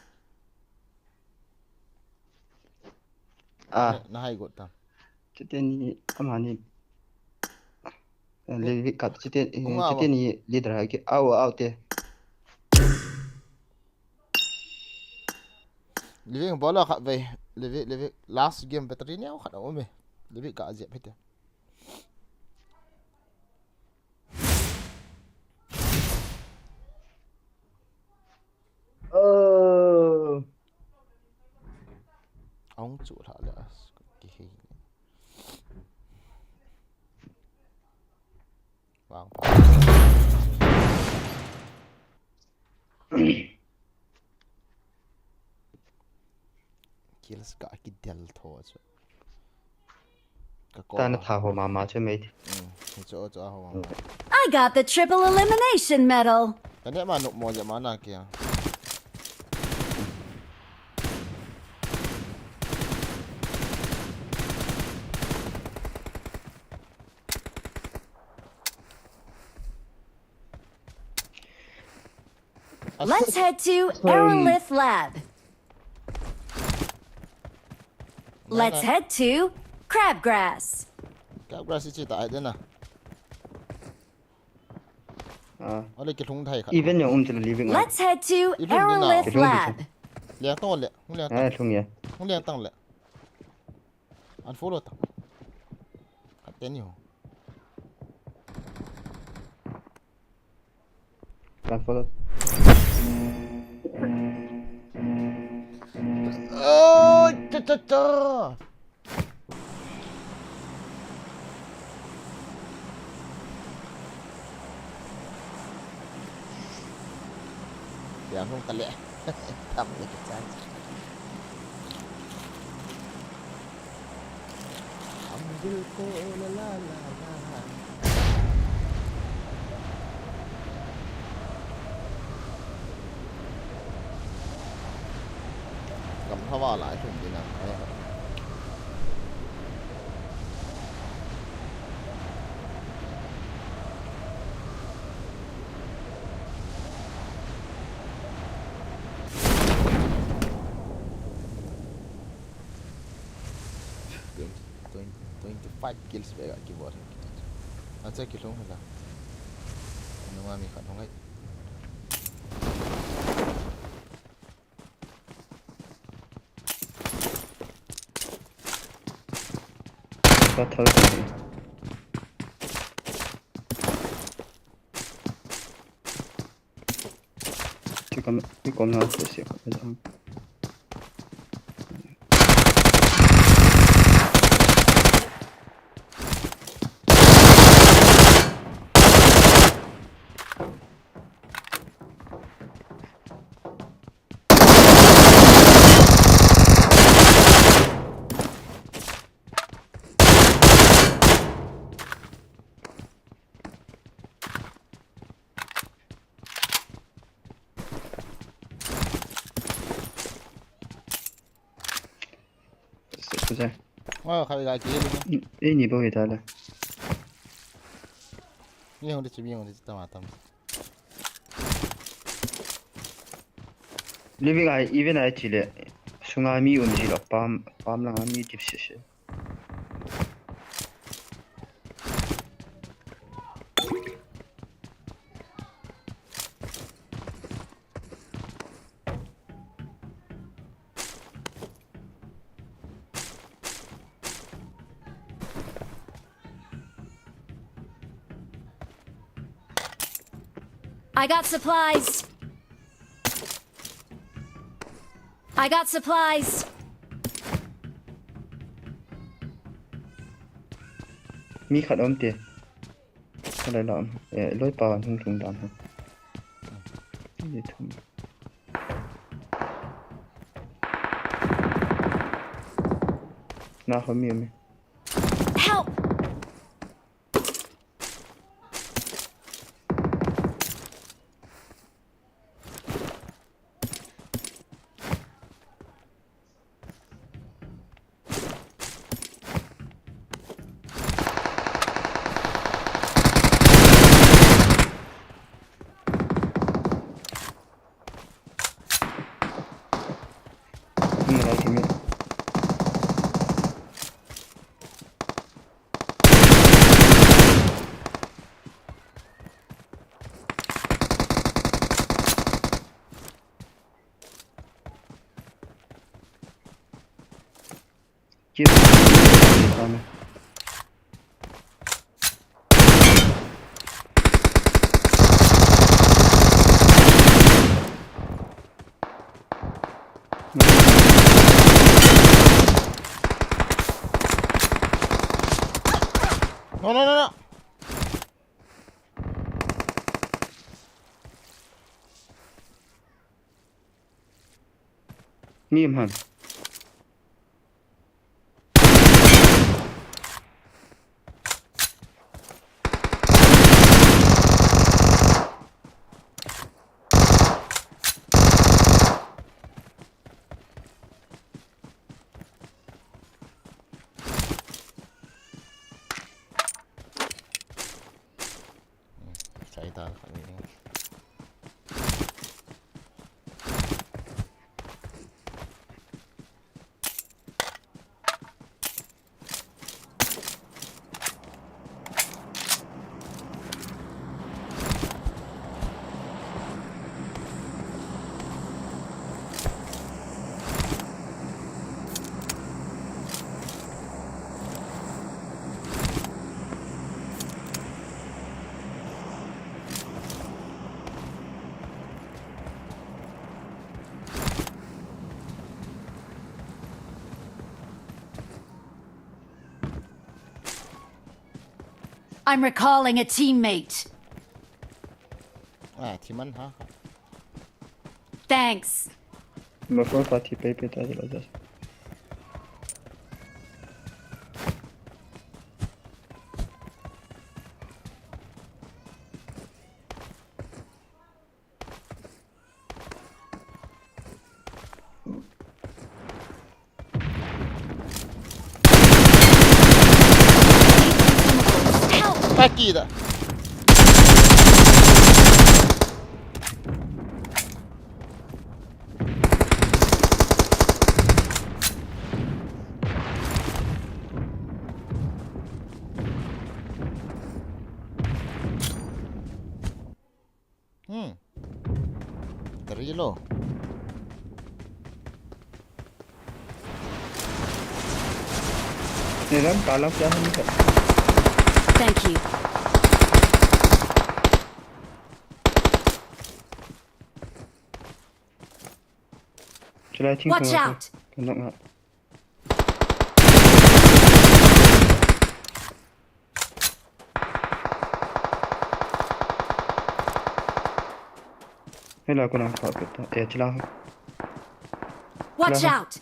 Ah. Na, na hai got ta. Chuteni, amani. Eh, Levi kap, chute-, eh, Unga wa. Chuteni leader ha ki, au, au te. Levi bol a khat vei. Levi, Levi, last game battery neo khat a um e. Levi ka jep hite. Oh. Aung chu la la ki he. Vang. Kills ka kidel tho chu. Ka ko. Ta na ba. Tha ho mama chu mate. Hmm, hi chu, chu ho mama. Hmm. I got the triple elimination medal. Ka ne ma nuk mo je ma na kia. Let's head to Aerolith Lab. Let's head to Crabgrass. Crabgrass ichi ta ai dena. Ah. Ole kilhung thai kha. Even yung um chila living. Let's head to Aerolith Lab. Liang tong le. Hung liang tang. Ah, lhung ya. Hung liang tang le. Unfollow ta. Khat teni ho. Rifle. Oh, ta, ta, ta. Yang hung tale. Tam le ke chan. Am dil ko la la la la. Gam thava lai thum ding a. Twenty, twenty, twenty-five kills beh a kibol. Acha kilhung hala. Nunga mi khat hung ai. Ka thal ka ni. Ti kam, ti kom na se se ka jang. Sir. Oh, kami lagi. Ini bawa kita lah. Ni hong di sini, hong di sini, teman-teman. Living ai, even ai chile. Sunga mi um chilo, pam, pam lang mi tip sese. I got supplies. I got supplies. Mi khat om te. Ka lai la om. Eh, loi pa wan hung lhung dan ha. Ni thum. Na ho mi mi. Help! No, no, no, no. Ni man. Chai ta khat ni. I'm recalling a teammate. Ah, thi man ha. Thanks. Number four pa thi pei pei ta jala ja. Help! Partida. Hmm. Tari lo. Nilam, kalam kya hai? Thank you. Chulai thing. Watch out! Knock out. Hela kuna pa peta. Eh, chila. Watch out!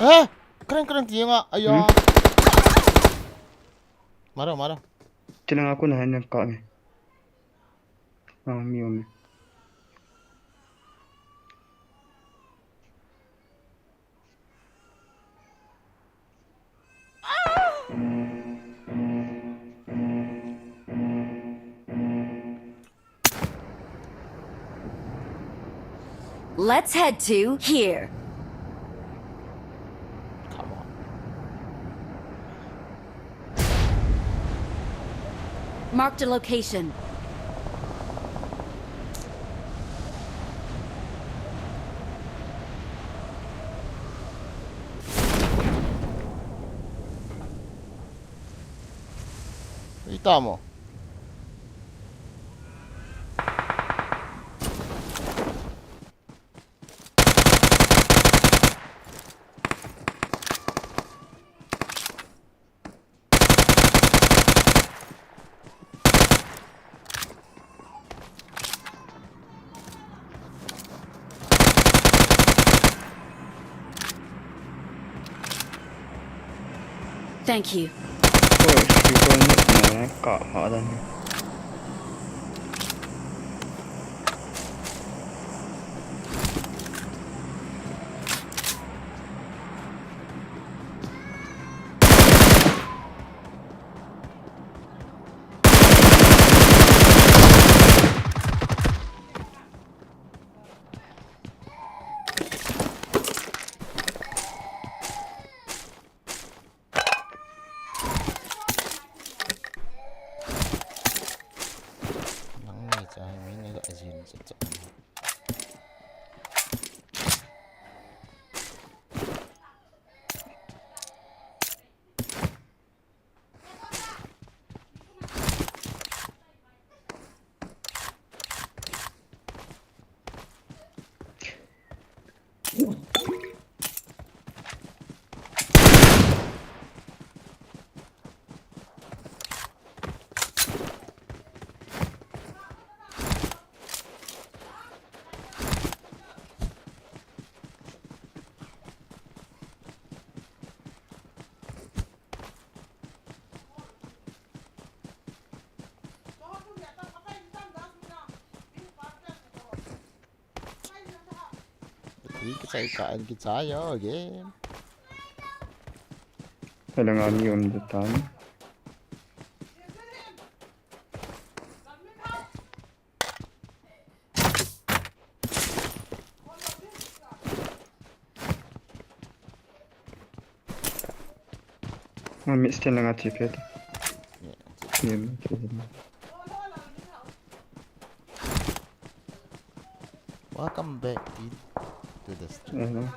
Eh, keren keren tiang ah, ayo. Hmm? Maro, maro. Chila nga kuna hai nang ka ni. Ah, mi om. Let's head to here. Come on. Marked a location. Itamo. Thank you. Oi, si ko ni na ka ha dan. Nang ni cha, mi ni ga jin cha cha. Ui, kichai ka, kichai yo game. Hello, nga mi um de tan. Nga mi stand nga T P. Yeah. Ni mi. Welcome back, kid, to the stream. Mhm.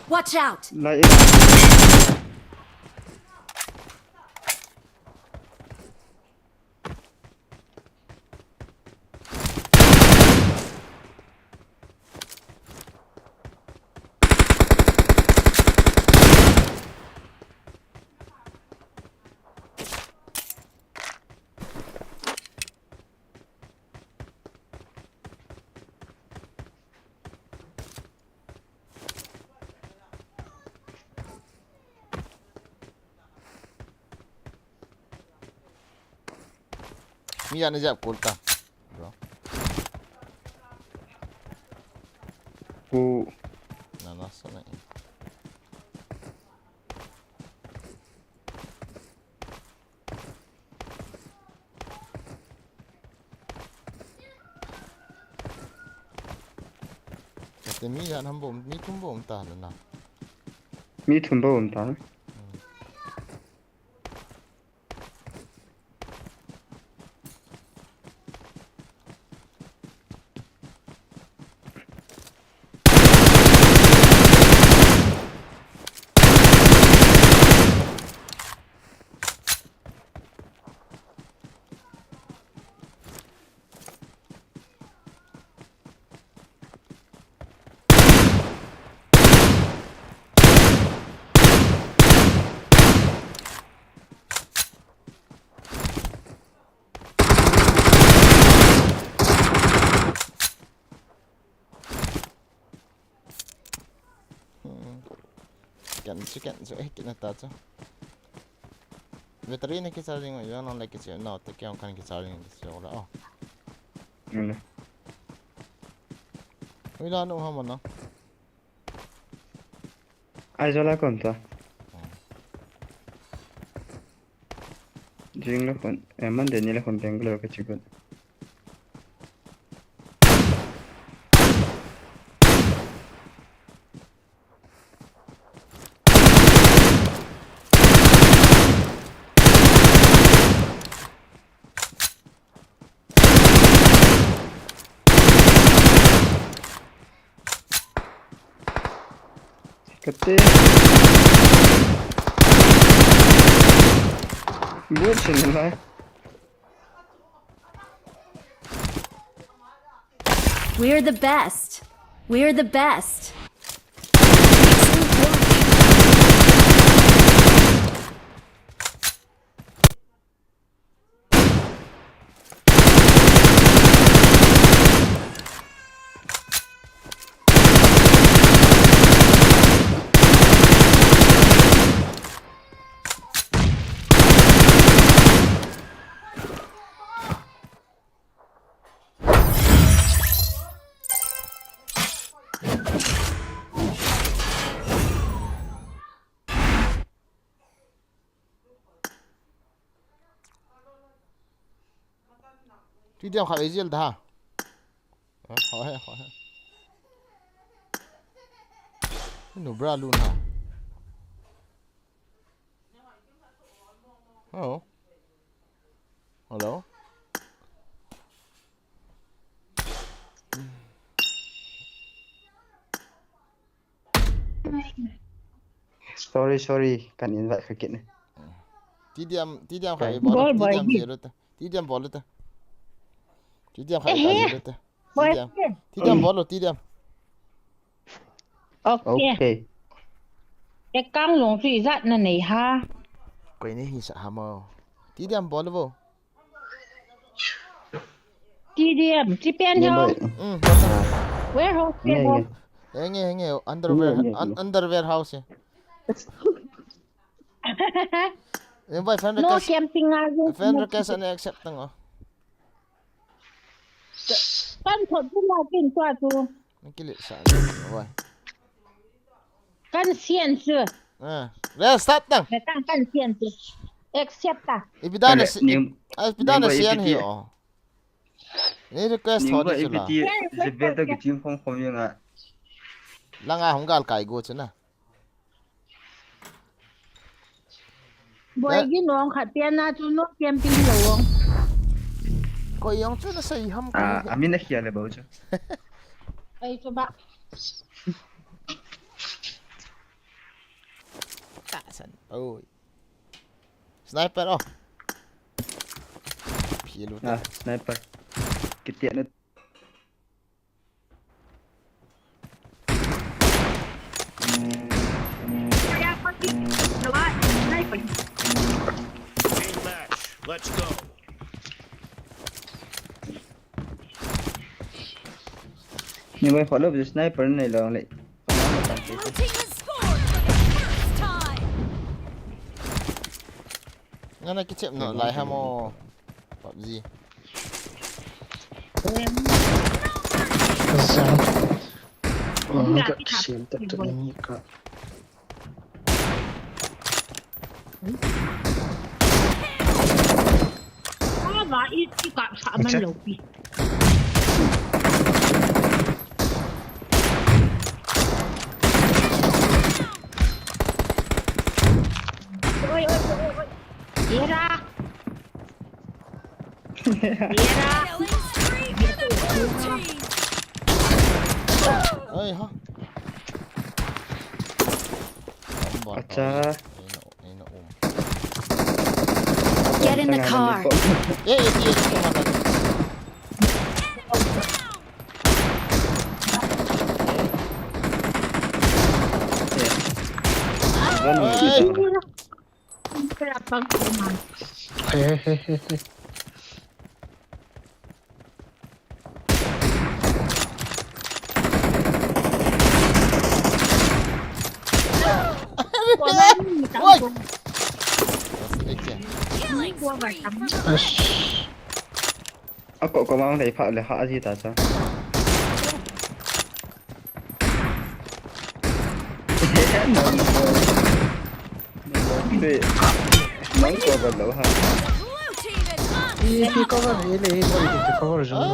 Watch out! Lai. Mi ana jap kol ta. Bro. Ku. Na, na, sa na. Kati mi jan ham bom, mi thum bom ta na. Mi thum bom ta. Hmm. Hmm. Kan chu, kan chu, eh, kina ta chu. Battery na ki charging, yo, non le ki chu, no, te ki on kan ki charging, so la, oh. Nile. Ui la no ha mana. Aizawl a kon ta. Oh. Jing le kon, eh, Monday ni le kon Bangalore ka chi kon. Kate. Good, chin lai. We're the best. We're the best. Tui diam khat ei jil da. Eh, ho he, ho he. Nu bra lu na. Hello. Hello. Sorry, sorry, kan invite kha kit ne. Tui diam, tui diam kha. Bol, bol, bol. Tui diam bol ta. Tui diam kha. Tui diam. Tui diam bol, tui diam. Okay. Okay. Te kang long chu ijat na nei ha. Koi ni hi sa ha mo. Tui diam bol bo. T D M, T P N hill. Mm. Warehouse, warehouse. Nge, nge, underwear, underwear house. Nge, boy, friend request. No camping. Friend request and accept tang o. Kan thot bu la kin tua tu. Nang kilit sa ni, wai. Kan sian chu. Ah, le start tang. Le tang kan sian chu. Accept ta. Ipi dan a si, ip-, ah, ipi dan a sian hi o. Ni request ho di chu la. Jebel to kichim khom khom yang a. Langa hung gal kai go chu na. Boi gi nong khat pian na chu no pian pin lo ong. Koi jong chu na sei ham ko. Ah, amin na khia le bau chu. Ei chu ba. Tahsan. Oi. Sniper oh. Philu ta. Ah, sniper. Kitia na. Team match. Let's go. Ni bai follow bi sniper nei lo le. Blue team has scored for the first time. Ngana kichep no lai ha mo. PUBG. Zan. Oh, ka siam tak tak ni ka. Ava i, i kap sa man lo pi. Oi, oi, oi, oi. Era. Era. Killing spree for the blue team. Oi, ha. Acha. Get in the car. Eh, eh, eh, eh, eh. Enemy down. Hey. Hey, hey, hey, hey, hey. Oi! Killing spree for Ash. Ako, ako mang dai pha le ha ji ta cha. Dei. Mang ko ba lo ha. Blue team is on. Pi, pi cover, ile, ile, ile cover jong. Ai.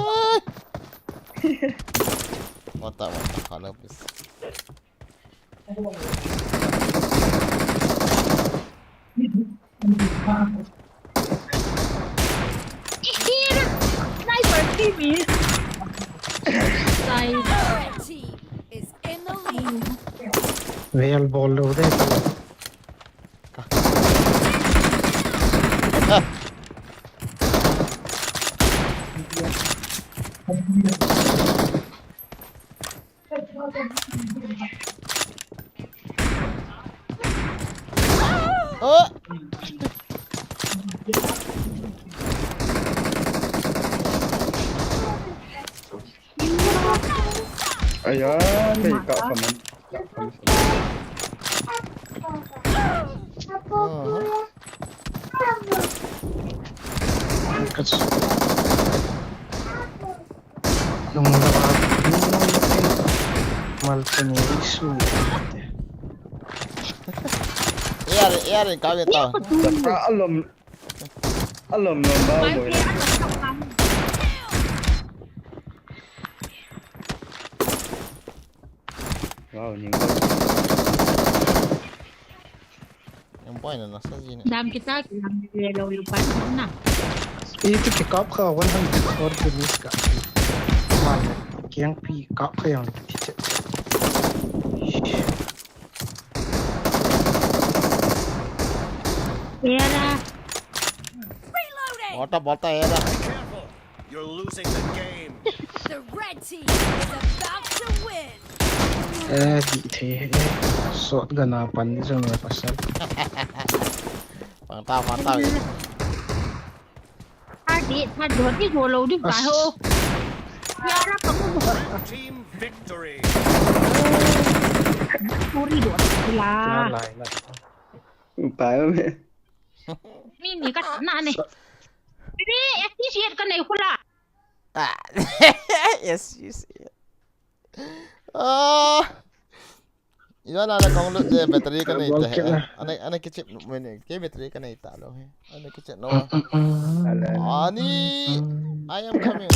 What the, what the, hello, please. Sniper team is. Sniper team is in the lead. Vel bol lou de. Oh! Aya, kei ka kaman. Ka kaman. Aha. Kas. Nung lava, nung lava, malchani isu. Yar, yar, kave ta. Alom, alom, alom, ba mo. Wow, ni. Yang boy na nasa jin. Dam kita, yang yellow lupan na. Itu pick up ka one hundred forty miss ka. Man, yang pick up ka yang tiche. Era. Reloading. Bota, bota, era. Careful. You're losing the game. The red team is about to win. Eh, di the, eh. Shotgun a pan di jong pasal. Pang ta, pang ta. Tha di, tha di, di ho lo di ba ho. Yara ka mu. Red team victory. Puri do la. Lai, lai. Pai me. Ni ni ka na ne. Ni, eh, ni siat ka nei khula. Ah. Yes, yes. Ah. Ina na na kong lut je battery ka nei te he. Ana, ana kichip mene. Ke battery ka nei ta lo he. Ana kichip no. Ani, I am coming.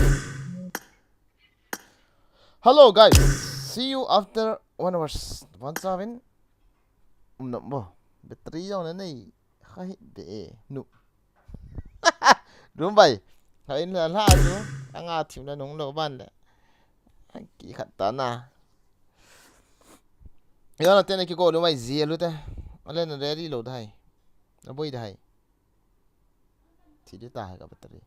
Hello guys. See you after one hours. One seven. Um, no bo. Battery jong na nei. Kha hi be e. Nu. Dum bai. Kha in la la tu. Anga thim la nung lo ban le. Ki khat ta na. Yo na tene ki ko dum bai zi lu te. Ale na ready lo dai. Na boi dai. Thi di ta hai ka battery.